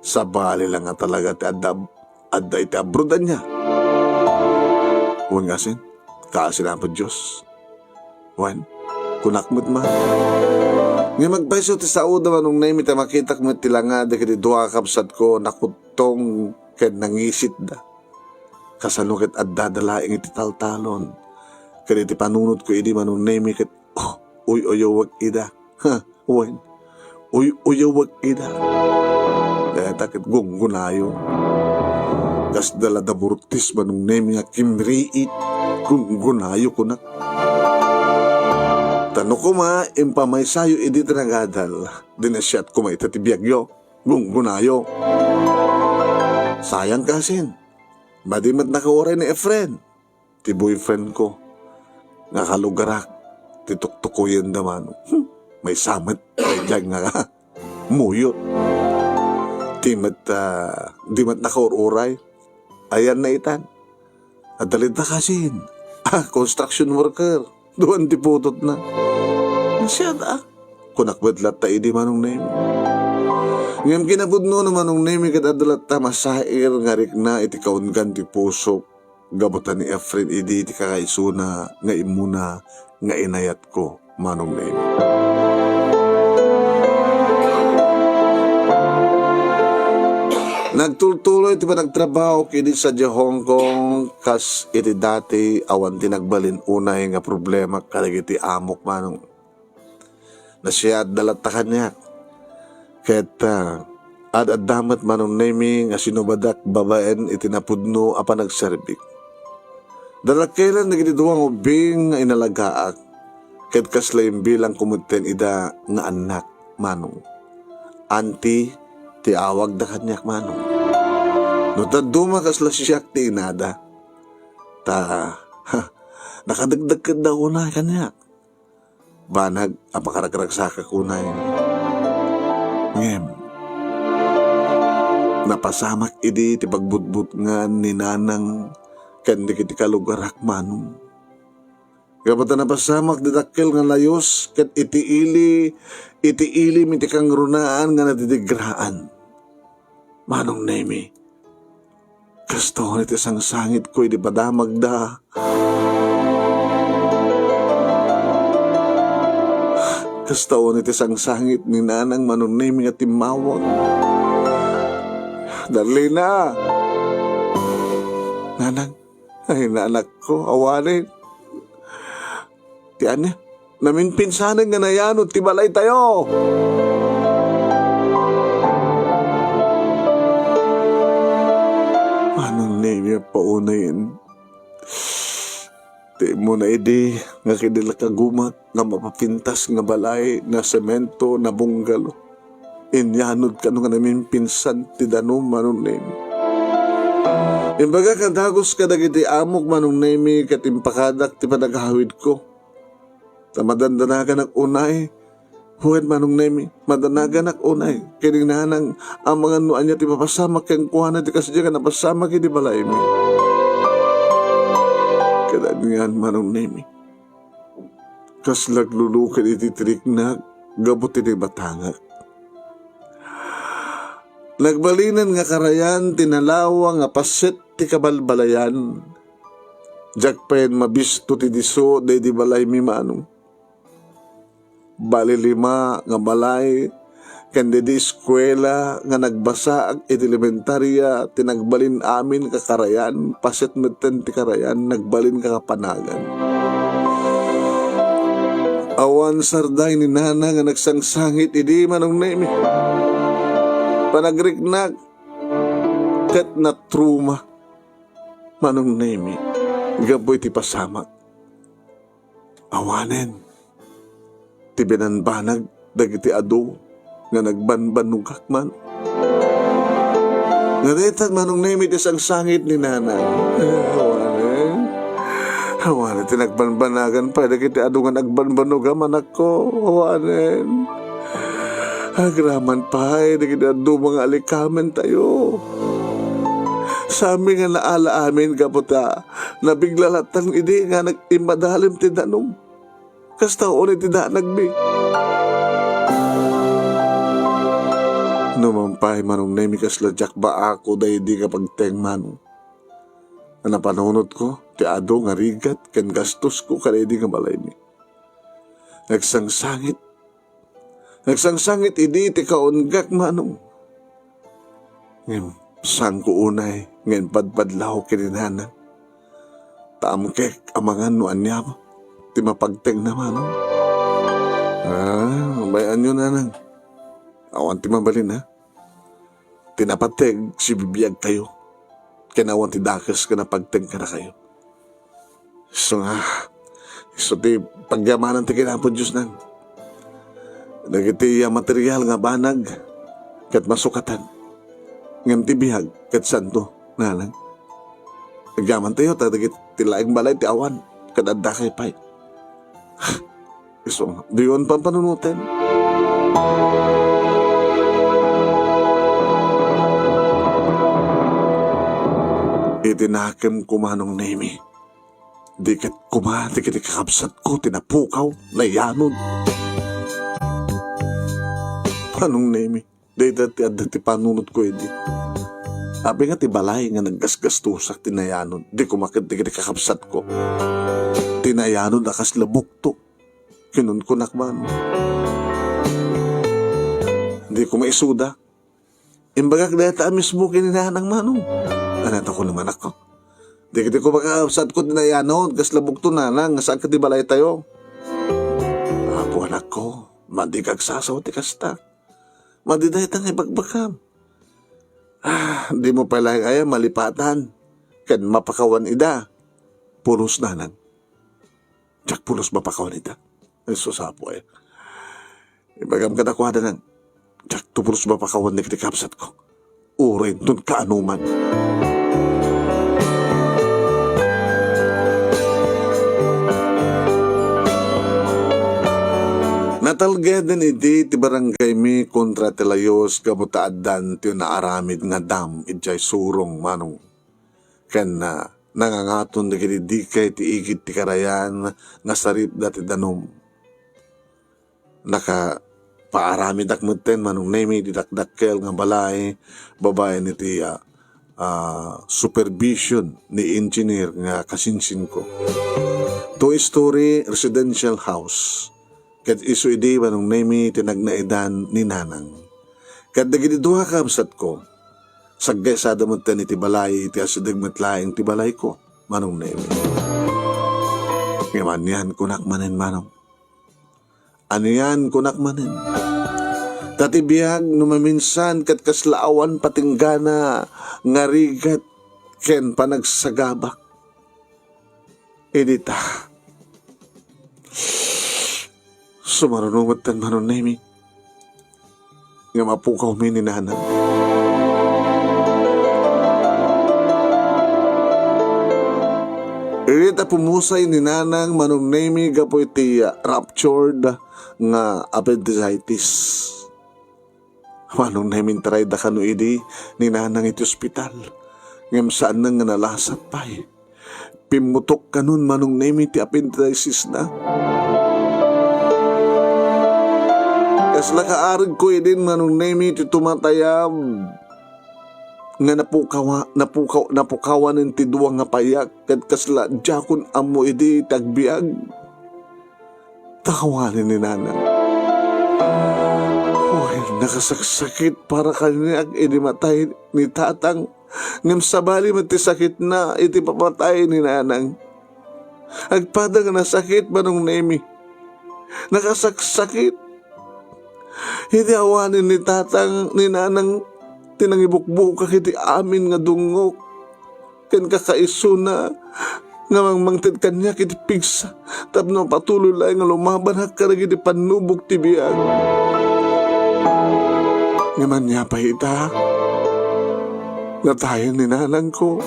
sabali la nga talaga ti adda, adda iti abroad ania. Wen nga asin, kaasi Apo Dios. Wen, kunak met man. Ngem agpayso ti saoda, Manong Nemi, ta makitak met ti langa dagiti dua a kabsatko, nakuttong ken nangisitda. Kasano ket addada laeng iti taltalon ken iti panunotko idi, Manong Nemi, ket, oh, uy-uyawek ida. Ha, wen, uy-uyawek ida. Dayta ket gunggunayo. Kasda la da burtis, Manong Nemi, nga kimriit. Gunggunayo, kunak. Ta no koma, impamaysayo idi ti nagadal, dinasiat koma ita ti biagyo. Gunggunayo. Sayang kasin. Madi met nakauray ni Efren, ti boyfriend ko, nga kalugarak, ti tuktukoyenda, Manong. Hmm, maysa met daydiay nga muyot. Di met, ah, di met nakaur-uray. Ayanna itan. Adda latta kasin. Ah, construction worker. Duan ti putotna. Siya, ah, kunak met latta idi, Manong Nemi. Ngem kinapudno no, Manong Nemi, ket adda latta masair nga rikna iti kaunggan ti pusok. Gapu ta ni Efren idi ti kakaisuna nga immuna nga inayatko, Manong Nemi. Nagtultuloy ti panagtrabaho ket idi sadiay Hong Kong, kas iti dati, awan ti nagbalin unay nga problema kadagiti amok, Manong. Nasiatda latta kaniak. Ket, ah, ad-adda met, Manong Nemi, nga sinubadak babaen iti napudno a panagserbik. Dadakkelan dagiti dua nga ubbing nga inalagaak, ket kasla imbilangko metten ida nga annak, Manong. Auntie ti awagda kaniak, Manong. No dadduma, kasla siak ti inada. Ta, ha, nakadekdek ket da unay kaniak. Banag a pakaragragsakak unay. Ngem, napasamak idi ti pagbutbutngan ni Nanang ken dagiti kalugarak, Manong. Gapu ta napasamak ti dakkel nga layus ket iti ili, iti ilim iti kangrunaan nga nadidigraan. Manong Nemi, kasta unay ti sangsangitko idi padamagda. Kasta unay ti sangsangit ni Nanang, Manong Nemi, nga timmawag. Darlina! Nanang, ay, nanakko, awanen. Ti ania? Naminpinsanen nga nayanod ti balaytayo. Manong Nemi, paunay. Ti immuna idi nga kinilakagumak nga mapapintas nga balay nga semento, nga bungalow. Inyanod kano nga naminpinsan ti danum, Manong Nemi. Imbagak a dagus kadagiti amok, Manong Nemi, ket impakadak ti panagawidko. Ta madandanaganak unay. Wen, Manong Nemi, madanaganak unay ken ni Nanang amangan no ania ti mapasamak kenkuana ti kasdiay nga napasamak iti balaymi. Ket anian, Manong Nemi, kas lagluluken iti tiriknak gapu ti naibatangak. Nagbalinen nga karayan ti nalawa nga paset ti kabalbalayan. Diak payen mabisto ti disso daydi balaymi, Manong. Bali lima nga balay, ken daydi eskuela nga nagbasaak iti elementaria ti nagbalin amin nga karayan, paset metten ti karayan, nagbalin nga kapanagan. Awan sarday ni Nana nga nagsangsangit idi, Manong Nemi. Panagriknak ket natruma, Manong Nemi, gapu iti pasamak. Awanen ti binanbanag dagiti adu nga nagbanbanogak, Manong. Nga dayta, Manong Nemi, ti sangsangit ni Nana. Awanen. Awanen ti nagbanbanagan pay dagiti adu nga nagbanbanogam, anakko. Awanen. Agraman pay dagiti adu nga alikamen tayo. Saanmi nga naala amin gapu ta nabigla latta idi nga nag-, immadalem ti danum. Kasta unay ti danagmi. Numan pay, Manong Nemi, kasla diak maako daydi nga pagteng, Manong. Napanunotko ti adu nga rigat ken gastosko kadaydi nga balaymi. Nagsangsangit. Nagsangsangit idi ti kaunggak, Manong. Ngem saanko unay nga impadpadlaw ken ni Nanang. Ta amkek amangan no ania ti mapagtengna, Manong. Ah, bay-anyo, Nanang. Awan ti mabalin, ha? Ti napateg, sibibiagkayo. Ken awan ti dakes nga napagteg kadakayo. Isu nga, isu ti pagyamanan ti kinapo Dios nan. Dagiti, ah, material nga banag, ket masukatan. Ngem ti biag, ket santo, Nanang. Agyamantayo, ta dagiti laeng balay ti awan, ket addakay pay. Isu, diyon pampanunoten. Iti nakemko, Manong Nemi, di ket koma dagiti kakabsatko ti napukaw, nayanod. Manong Nemi, dayta ti adda ti panunotko idi. Apay nga ti balay nga naggasgastosak ti nayanod, di koma ket dagiti kakabsatko ti nayanod a kasla bukto. Kinunkunak man. Di ko maisuda. Imbagak dayta a mismo ken ni Nanang, Manong. Ania ti kunam, anakko? Dagiti koma kakabsatko ti nayanod, kasla bukto, Nanang, nga saan ket ti balaytayo. Apo, anakko, madi nga agsasaw ti kasta. Madi dayta nga ibagbagam. Ah, dimo pay laeng aya malipatan ken mapakawan ida. Pulos, Nanang. Diak pulos mapakawan ida. Ay, sus, Apo, eh. Ibagam kadakuada, Nang. Diakto pulos mapakawan dagiti kabsatko. Uray inton kaanoman. Natalgeden idi ti barangaymi kontra ti layus gapu ta addan ti naaramid nga dam idiay surong, Manong. Ken, ah, nangangaton dagiti dikay ti igid ti karayan nga saripda ti danum. Nakapaaramidak metten, Manong Nemi, iti dakdakkel nga balay babaen iti, ah, ah, supervision ni engineer nga kasinsinko. Two-story residential house. Ket isu idi, Manong Nemi, ti nagnaidan ni Nanang. Ket dagiti dua a kabsatko, saggaysada metten iti balay iti asideg met laeng ti balayko, Manong Nemi. Ngem anian kunak manen, Manong. Anian kunak manen. Ta ti biag no maminsan ket kasla awan patinggana nga rigat ken panagsagabak. Idi ta sumaruno metten, Manong Nemi, nga mapukawmi ni Nanang. Idi ta pumusay ni Nanang, Manong Nemi, gapu iti, ah, ruptured nga appendicitis. Manong Nemi, intarayda kano idi ni Nanang iti ospital. Ngem saan nga nalasat pay. Pimmutok kanon, Manong Nemi, ti appendicesna. Kasla kaaregko idin, Manong Nemi, ti tumatayab nga napukawa-, napukaw-, napukawanen ti dua nga payak, ket kasla diakon ammo idi ti agbiag. Ta awanen ni Nanang. Uy, nakasaksakit para kaniak idi matay ni Tatang. Ngem sabali met ti sakitna iti papatay ni Nanang. Agpada nga nasakit, Manong Nemi. Nakasaksakit. Idi awanen ni Tatang, ni Nanang, ti nangibukbukak iti amin nga dungngok ken kakaisuna nga mangmangted kaniak iti pigsa tapno mapatuloy laeng nga lumabanak kadagiti pannubok ti biag. Ngem ania pay ita? Natayen ni nanangko.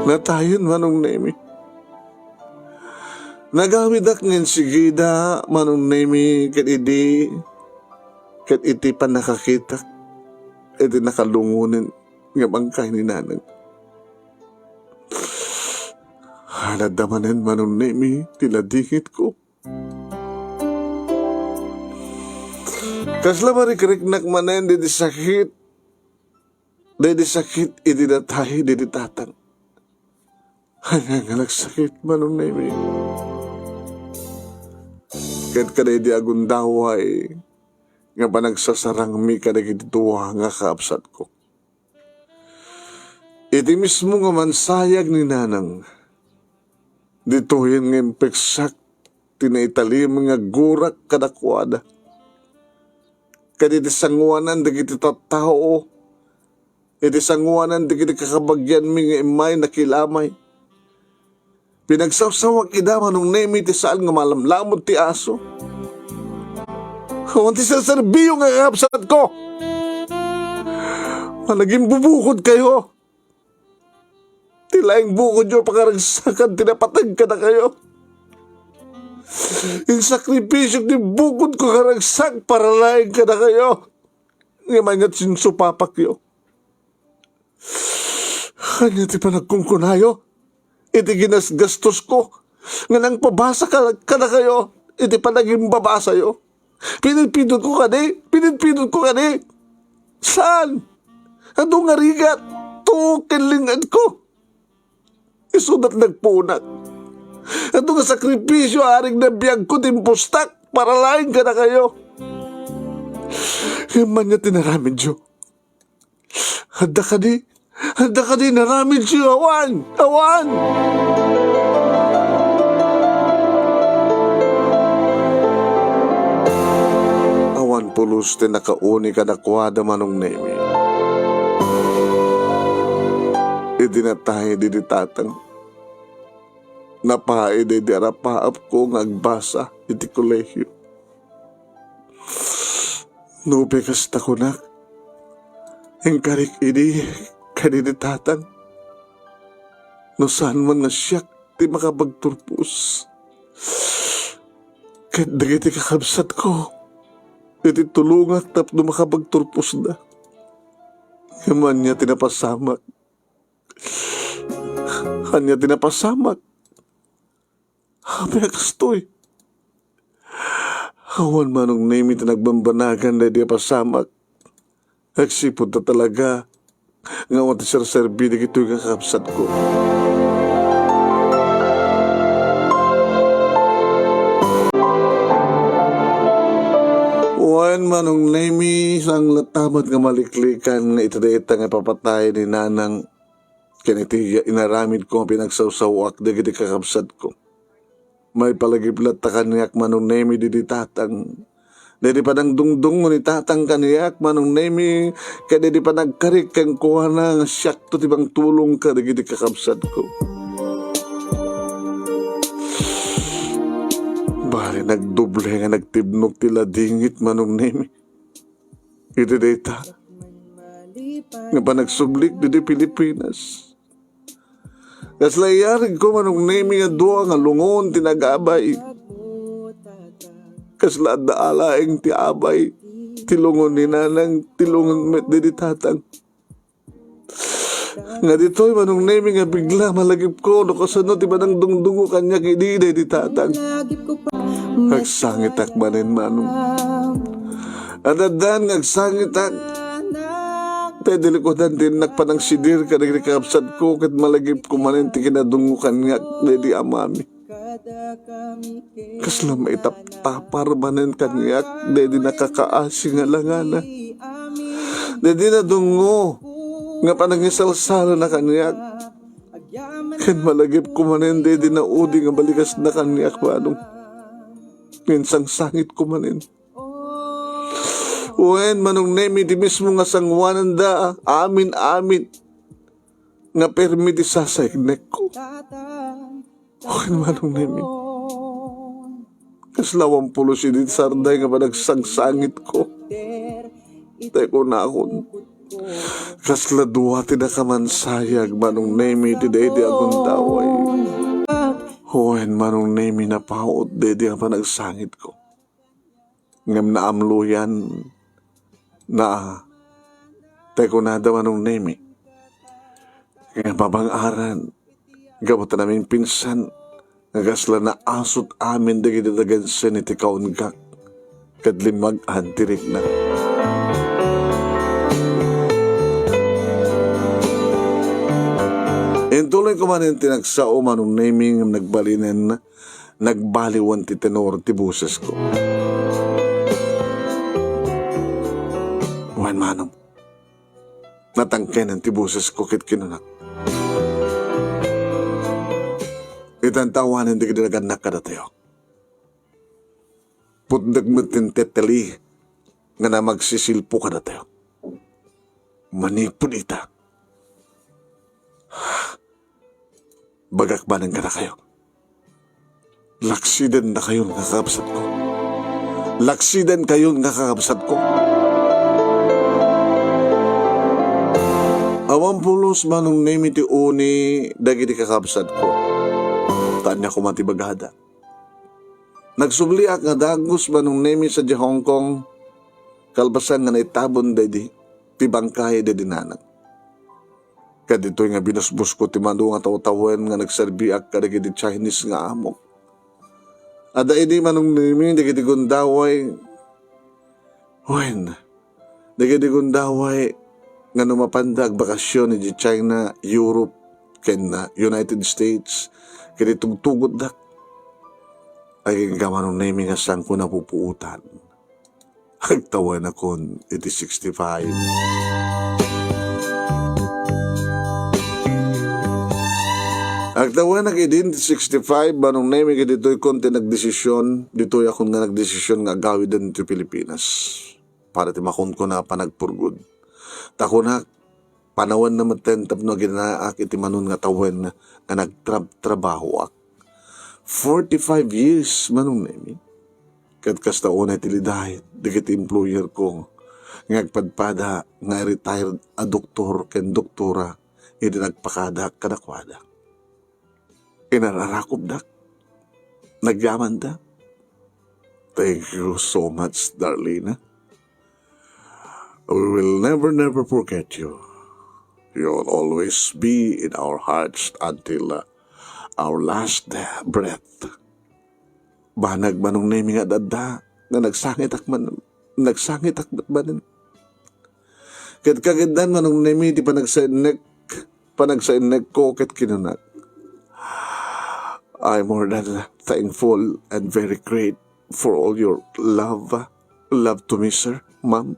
Natayen, Manong Nemi. Nagawidak nga insigida, Manong Nemi, ket idi, ket iti pannakakitak iti nakalungonen nga bangkay ni Nanang. Adda manen, Manong Nemi, ti ladingitko. Kasla marikriknak manen daydi sakit, daydi sakit idi natay daydi tatang. Ania nga nagsakit, Manong Nemi. Ket kadaydi a gundaway nga panagsasarangmi kadagiti dua nga kakabsatko. Iti mismo nga mansayag ni Nanang, ditoyen nga impeksak ti naitalim nga gurak kadakuada. Ket iti sanguanan dagiti tattao, iti sanguanan dagiti kakabagianmi nga immay nakilamay, pinagsawsawak ida, Manong Nemi, ti saan nga malamlamod ti aso. Awan ti serserbiyo nga kakabsatko. Managimbubukod kayo. Ti laeng bukodyo a pakaragsakan ti napateg kadakayo. Insakripisyo ti bukodko a karagsak para laeng kadakayo. Ngem ay nga sinsupapakyo. Ania ti panagkunkunayo iti ginasgastosko nga nangpabasa ka-, kadakayo iti panagimbabasayo? Pinitpitotko kadi? Pinitpitotko kadi? Saan? Adu nga rigat, tuok ken lingedko. Isuda ti nagpuonak. Adu nga sakripisyo a arigna biagko ti impustak para laeng kadakayo. Ngem ania ti naramidyo? Adda kadi, adda kadi naramidyo? Awan! Awan! Awan pulos ti nakauni kadakuada, Manong Nemi. Idi natay daydi tatang, napaay daydi arapaapko nga agbasa iti kolehio. Nupay kasta kunak, inkarik idi kadaydi tatang, no saan man nga siak ti makapagturpos ket dagiti kakabsatko iti tulongak tapno makapagturposda. Ngem ania ti napasamak? Ania ti napasamak? Apay a kastoy? Awan, Manong Nemi, ti nagbambanagan daydi a pasamak. Agsipud ta talaga nga awan ti serserbi dagitoy nga kakabsatko. Wen, Manong Nemi, saan latta met nga maliklikan nga iti dayta nga ipapatay ni Nanang ken iti inaramidko nga pinagsawsawak dagiti kakabsatko. Maipalagip latta kaniak, Manong Nemi, daydi tatang. Daydi panangdungdungngo ni tatang kaniak, Manong Nemi, ket daydi panagkarik kenkuana nga siakto ti mangtulong kadagiti kakabsatko. Bale, nagdoble nga nagtibnok ti ladingit, Manong Nemi. Iti dayta nga panagsublik didi Pilipinas. Kasla iyarigko, Manong Nemi, nga dua nga lungon ti nagabay. Kasla adda alaeng ti abay, ti lungon ni Nanang, ti lungon met didi Tatang. Nga ditoy, Manong Nemi, nga bigla malagipko no kasano ti panangdungdungngo kaniak idi daydi Tatang. Agsangitak manen, Manong. Addan nga agsangitak. Tay di likudan ti innak panangsidir kadagiti kakabsatko ket malagipko manen ti kinadungngo kaniak daydi amami. Kasla maitaptapar manen kaniak daydi nakakaasi nga langana. Daydi nadungngo nga panangisalsalana kaniak. Ken malagipko manen daydi naudi nga balikasna kaniak, Manong. Ngem sangsangitko manen. Wen, Manong Nemi, ti mismo nga sanguananda, amin-amin nga permi ti sasaiknekko. Wen, Manong Nemi, kasla awan pulos idi sarday nga panagsangsangitko. Tay kunakon, kasla dua ti nakamansayag, Manong Nemi, ti daydi a gundaway. Wen, Manong Nemi, napaut daydi a panagsangitko. Ngem naamluyan na, tay kunada, Manong Nemi, Nga babang-aran, gapu ta namingpinsan, nga kasla naasut amin dagiti tagansen iti kaunggak, ket limmag-an ti rikna. Intuloy ko manen ti nagsao, Manong Nemi, ngem nagbalinen, nagbaliwan ti tenor ti bosesko. Wen, Manong, natangkenen ti bosesko ket kinuna, "Itan ta awanen dagiti nagannak kadatayo. Putdek met ti teteli nga namagsisilpo kadatayo. Manipud ita, bagak manen kadakayo. Laksidenkayon nga kakabsatko. Laksidenkayon nga kakabsatko." Awan pulos, Manong Nemi, ti uni dagiti kakabsatko. Ta ania koma ti bagada. Nagsubliak nga dagus, Manong Nemi, sadiay Hong Kong, kalpasan nga naitabon daydi ti bangkay daydi nanang. Kaditoy nga binusbosko ti mano nga tawtawen nga nagserbiak kadagiti Chinese nga amok. Adda idi, Manong Nemi, dagiti gundaway, wen, dagiti gundaway nga no mapanda agbakasyon iti China, Europe, ken, ah, United States, ket itugtugotdak. Agingga, Manong Nemi, nga saanko napupuotan. Agtawenakon iti sixty-five. Agtawenak idin ti sixty-five, Manong Nemi, ket ditoykon ti nagdesisyon, ditoyakon nga nagdesisyon nga agawiden ti Pilipinas para ti makunkuna a panagpurgod. Ta kunak, panawanna metten tapno aginanak iti manon nga tawen nga nagtrabtrabahoak. Forty-five years, Manong Nemi. Ket kasta unay ti liday dagiti employerko nga agpadpada nga retired a doktor ken doktora idi nagpakadak kadakuada. Inararakopdak. Nagyamanda. Thank you so much, Darlina. We will never, never forget you. You'll always be in our hearts until, uh, our last breath. Banag, Manong Nemi, nga adda, nga nagsangitak man, nagsangitak met manen. Ket kagiddan, Manong Nemi, ti panagsainnek, panagsainnek ko ket kinunak, "I'm more than thankful and very great for all your love, love to me, sir, ma'am.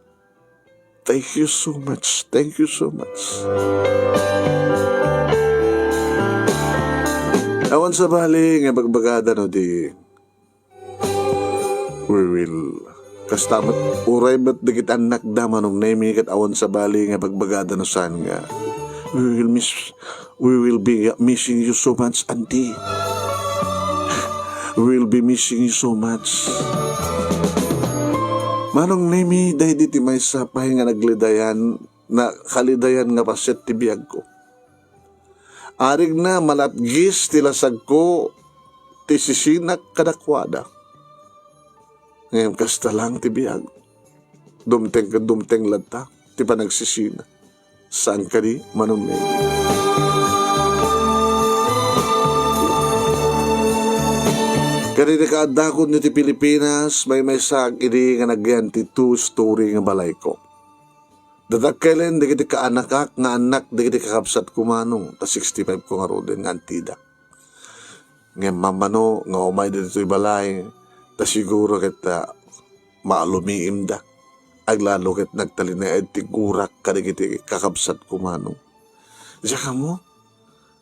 Thank you so much. Thank you so much." Awan sabali nga bagbagada no di, we will, kasta met, uray met dagiti annakda, Manong Nemi, ket awan sabali nga bagbagada no saan nga, "We will miss, we will be missing you so much, Auntie. We will be missing you so much." Manong Nemi, daydi ti maysa pay nga naglidayan, nakalidayan nga paset ti biagko. Arigna, malapgis ti lasagko ti sisinak kadakuada. Ngem kasta lang ti biag. Dumteng ket dumteng latta ti panagsisina. Saan kadi, Manong Nemi? Kadin ti kaaddakon iti Pilipinas, maymaysaak idi nga nagyan ti two-story nga balayko. Dadakkelen dagiti kaanakak nga annak dagiti kakabsatko, Manong, ta sixty-five ko ngaruden nga antidak. Ngem mammano nga umay ditoy balay, ta siguro ket, ah, maalumiimda. Aglalo ket nagtalinaed ti gurak kadagiti kakabsatko, Manong. Diak ammo,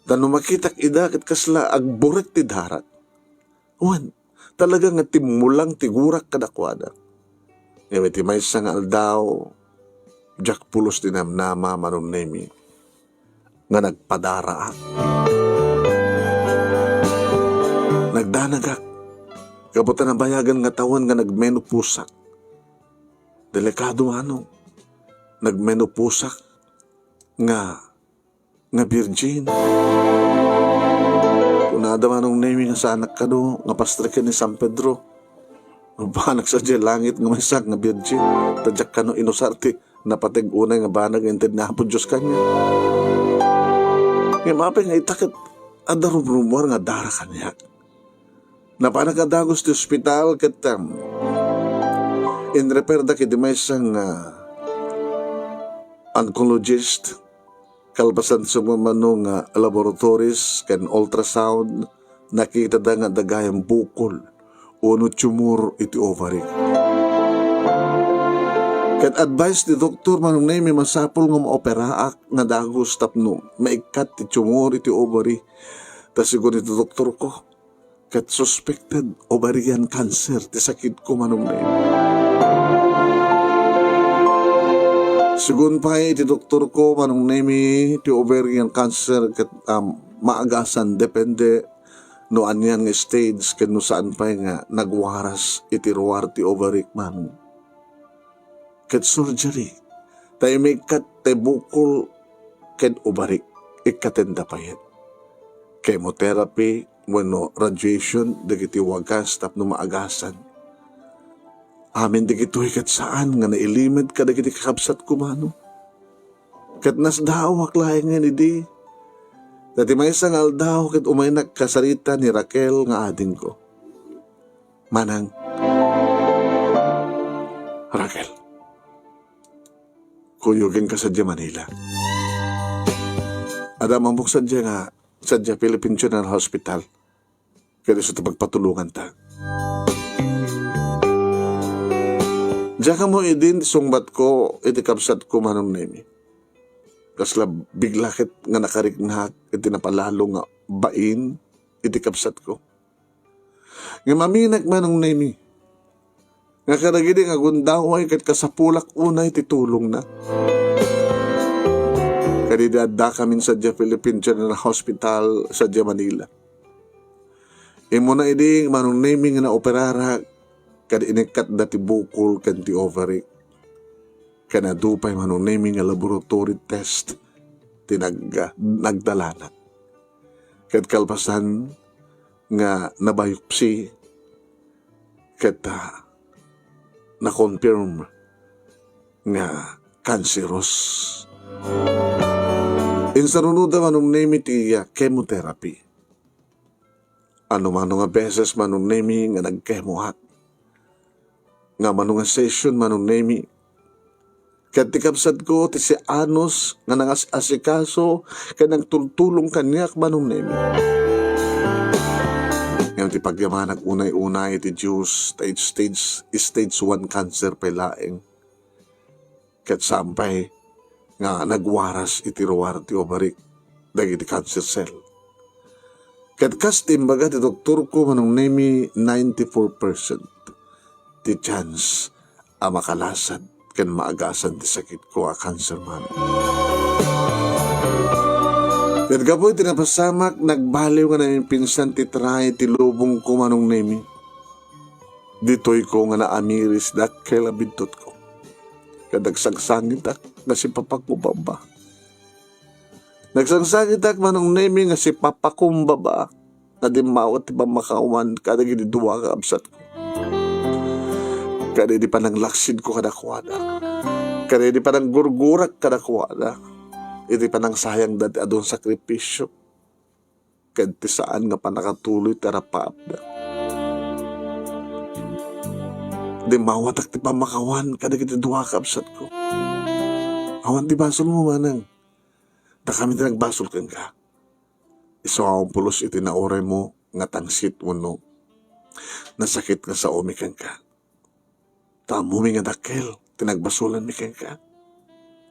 ta no makitak ida ket kasla agburek ti darak. Wen, talaga nga timmulang ti gurak kadakuada. Ngem iti maysa nga aldaw, diak pulos ti namnama, Manong Nemi, nga nagpadaraak. Nagdanagak, gapu ta nabayagan nga tawen nga nagmenopauseak. Delikado, Manong. Nagmenopauseak nga nga birgin. Kunada, Manong Nemi, nga saanak kano nga pastreken ni San Pedro. Banag sadiay langit nga maysaak nga birgin. Ta diak kano inusar ti napateg unay nga banag nga inted ni Apo Dios kaniak. Apay nga ita ket adda rumrumuar nga dara kaniak. Napanak a dagus ti ospital ket, um, inreferda iti maysa nga oncologist. Kalpasan sumamano nga laboratories ken ultrasound, nakitada nga adda gayam bukol wenno tumor iti ovary. Ket advice ti doktor, Manong Nemi, masapul nga maoperaak nga dagus tapno maikkat ti tumor iti ovary. Ta sigun iti doktor ko, ket suspected ovarian cancer ti sakitko, Manong Nemi. Sigun pay iti doktor ko, Manong Nemi, ti ovarian cancer ket, um, maagasan, depende no anian nga stage ken no saan pay nga nagwaras iti ruar ti ovaryk, Manong. Ket surgery, ta imikkat ti bukol ken ovaryk, ikkatenda pay. Chemotherapy wenno radiation dagiti wagas tapno maagasan. Amin dagitoy ket saan nga nailimedka dagiti kakabsatko, Manong. Ket nasdaawak laengen idi. Ta ti maysa nga aldaw ket umaynak kasarita ni Raquel nga adingko. Manang, Raquel, kuyogenka sadiay Manila. Adda ammok sadiay nga, sadiay Philippine General Hospital. Ket isu ti pagpatulonganta. Diak ammo idin ti sungbatko iti kabsatko, Manong Nemi. Kasla bigla ket nga nakariknak iti napalalo nga bain iti kabsatko. Ngem aminek, Manong Nemi, nga kadagidi nga gundaway ket kasapulak unay ti tulongna. Kadidi addakamin sadiay Philippine General Hospital sadiay Manila. Immuna idi, Manong Nemi, nga naoperarak, ket inikkatda ti bukol ken ti ovary. Ken adu pay, Manong Nemi, nga laboratory test ti nag-, nagdalanak. Ket kalpasan nga na-biopsy, ket, ah, na-confirm nga cancerous. Insarunoda, Manong Nemi, ti, ah, chemotherapy. Ano mano nga beses, Manong Nemi, nga nagkemoak. Nga mano nga session, Manong Nemi. Ket ti kabsatko, ti sianos nga nangas-asikaso ken nagtultulong kaniak, Manong Nemi. Ngem ti pagyamanak unay-unay iti Dios, ta iti stage, stage one cancer pay laeng. Ket saan pay nga nagwaras iti ruar ti ovaryk dagiti cancer cell. Ket kas ti imbaga ti doktorko, Manong Nemi, ninety-four percent ti chance a makalasat ken maagasan ti sakitko a cancer, Manong. Ket gapu iti napasamak, nagbaliw nga naminpinsan ti tray ti lubongko, Manong Nemi. Ditoyko nga naamiris dakkel a bidtotko. Ket nagsangsangitak nga sipapakumbaba. Nagsangsangitak, Manong Nemi, nga sipapakumbaba nga dimmawat ti pammakawan kadagiti dua nga kabsatko. Kadagiti pananglaksidko kadakuada. Kadagiti pananggurgurak kadakuada. Iti panangsayangda ti adun sakripisio. Ken ti saan nga pannakatuloy ti arapaapda. Dimmawatak ti pammakawan kadagiti dua a kabsatko. Awan ti basolmo, Manang. Dakami ti nagbasol kenka. Isu a umpulos iti nauraymo nga tangsit wenno nasakit nga saomi kenka. Ta ammomi nga dakkel ti nagbasolanmi kenka.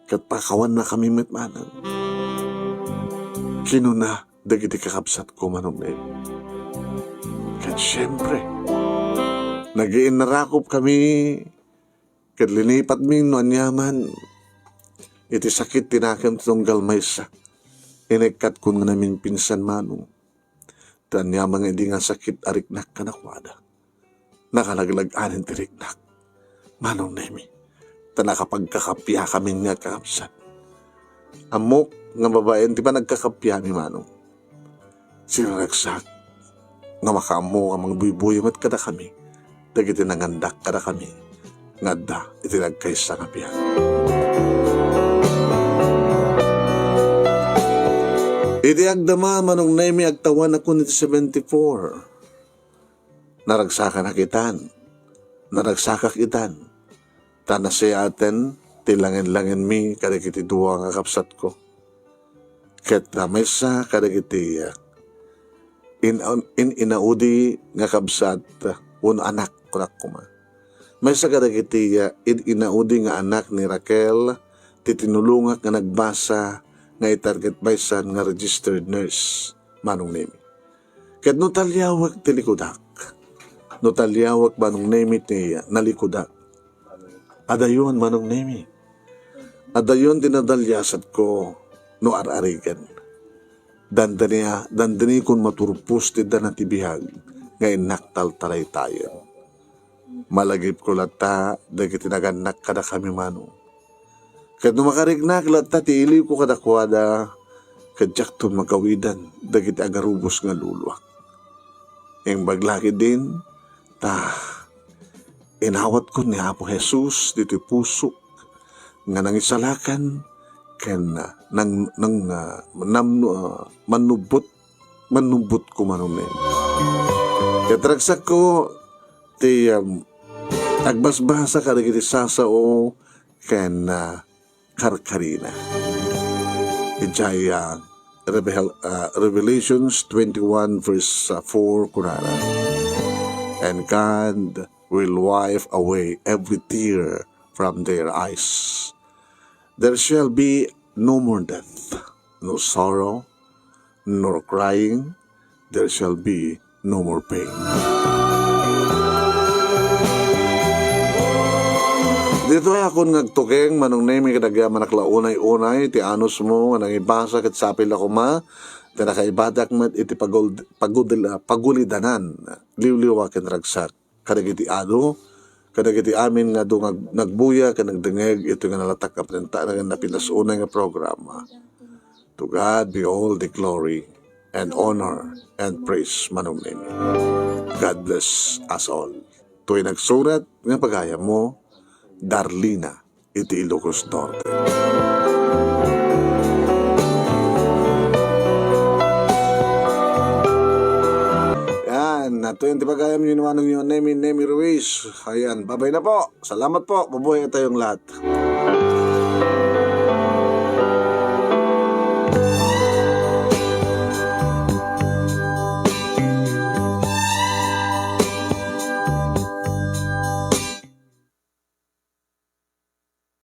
Ket pakawannakami met, Manang. Kinuna dagiti kakabsatko, Manong Ned. Ket siempre, nagiinnarakopkami ket linipatmi no aniaman iti sakit ti nakem ti tunggal maysa. Inekkatkon nga naminpinsan, Manong. Ta aniaman nga idi nga sakit a riknak kadakuada, nakalaglag-anen ti riknak, Manong Nemi, ta nakapagkakapiakamin nga agkakabsat. Ammok nga babaen ti panagkakapiami, Manong. Sinaragsak nga makaammo a mangbuybuya met kadakami dagiti nangandak kadakami nga adda iti nagkaysa nga biag. Iti agdama, Manong Nemi, agtawanakon iti seventy-four. Naragsakanak itan. Naragsakak itan. Ta nasiaten ti langen-langenmi kadagiti dua nga kabsatko. Ket, ah, maysa kadagiti, ah, in-, in-, inaudi nga kabsat, ah, wenno anak, kunak koma. Maysa kadagiti, ah, in-, inaudi nga anak ni Raquel ti tinulongak nga nagbasa nga itarget maysan nga registered nurse, Manong Nemi. Ket no taliawek ti likudak, no taliawek, Manong Nemi, ti nalikudak, adayon, Manong Nemi. Adayon ti nadaliasatko no ar-arigen. Dandania-, dandanikon maturpos ti dana ti biag nga innak taltalaytayen. Malagipko latta dagiti nagannak kadakami, Manong. Ket no makariknak latta ti iliwko kadakuada, ket diakton magawidan dagiti agarubos nga luluak. Imbag la ketdin, ta inawatkon ni Apo Jesus ditoy pusok nga nangisalakan ken nang-, nang-, ah, nam-, ah, mannubbot, mannubbotko, Manong Nemi. Ket ragsakko ti, um, agbasbasa kadagiti sasao ken, ah, karkarina. Idiay, ah, Revel-, ah, Revelations twenty-one verse, ah, four, kunana, "And God will wipe away every tear from their eyes. There shall be no more death, no sorrow, nor crying, there shall be no more pain." Ditoy akon nga agtukeng, Manong Nemi, kadagiti amannak la unay-unay ti anusmo nga nangibasa ket sapay la koma ti nakaibadak met iti pagul-, pagudil-, pagulidanan, liwliwa ken ragsak. Kadagiti adu, kadagiti amin nga adu nga ag-, nagbuya ken nagdengeg iti nga nalatak nga pinantanan nga napintas-unay nga programa. To God be all the glory and honor and praise, Manong Nemi. God bless us all. Toy nagsurat nga pagayammo, Darlina iti Ilocos Norte. Yan, natuyan ti pagayam ni Manong Nemi, Nemi Ruiz. Ayan, babay na po. Salamat po. Mabuhay tayong lahat.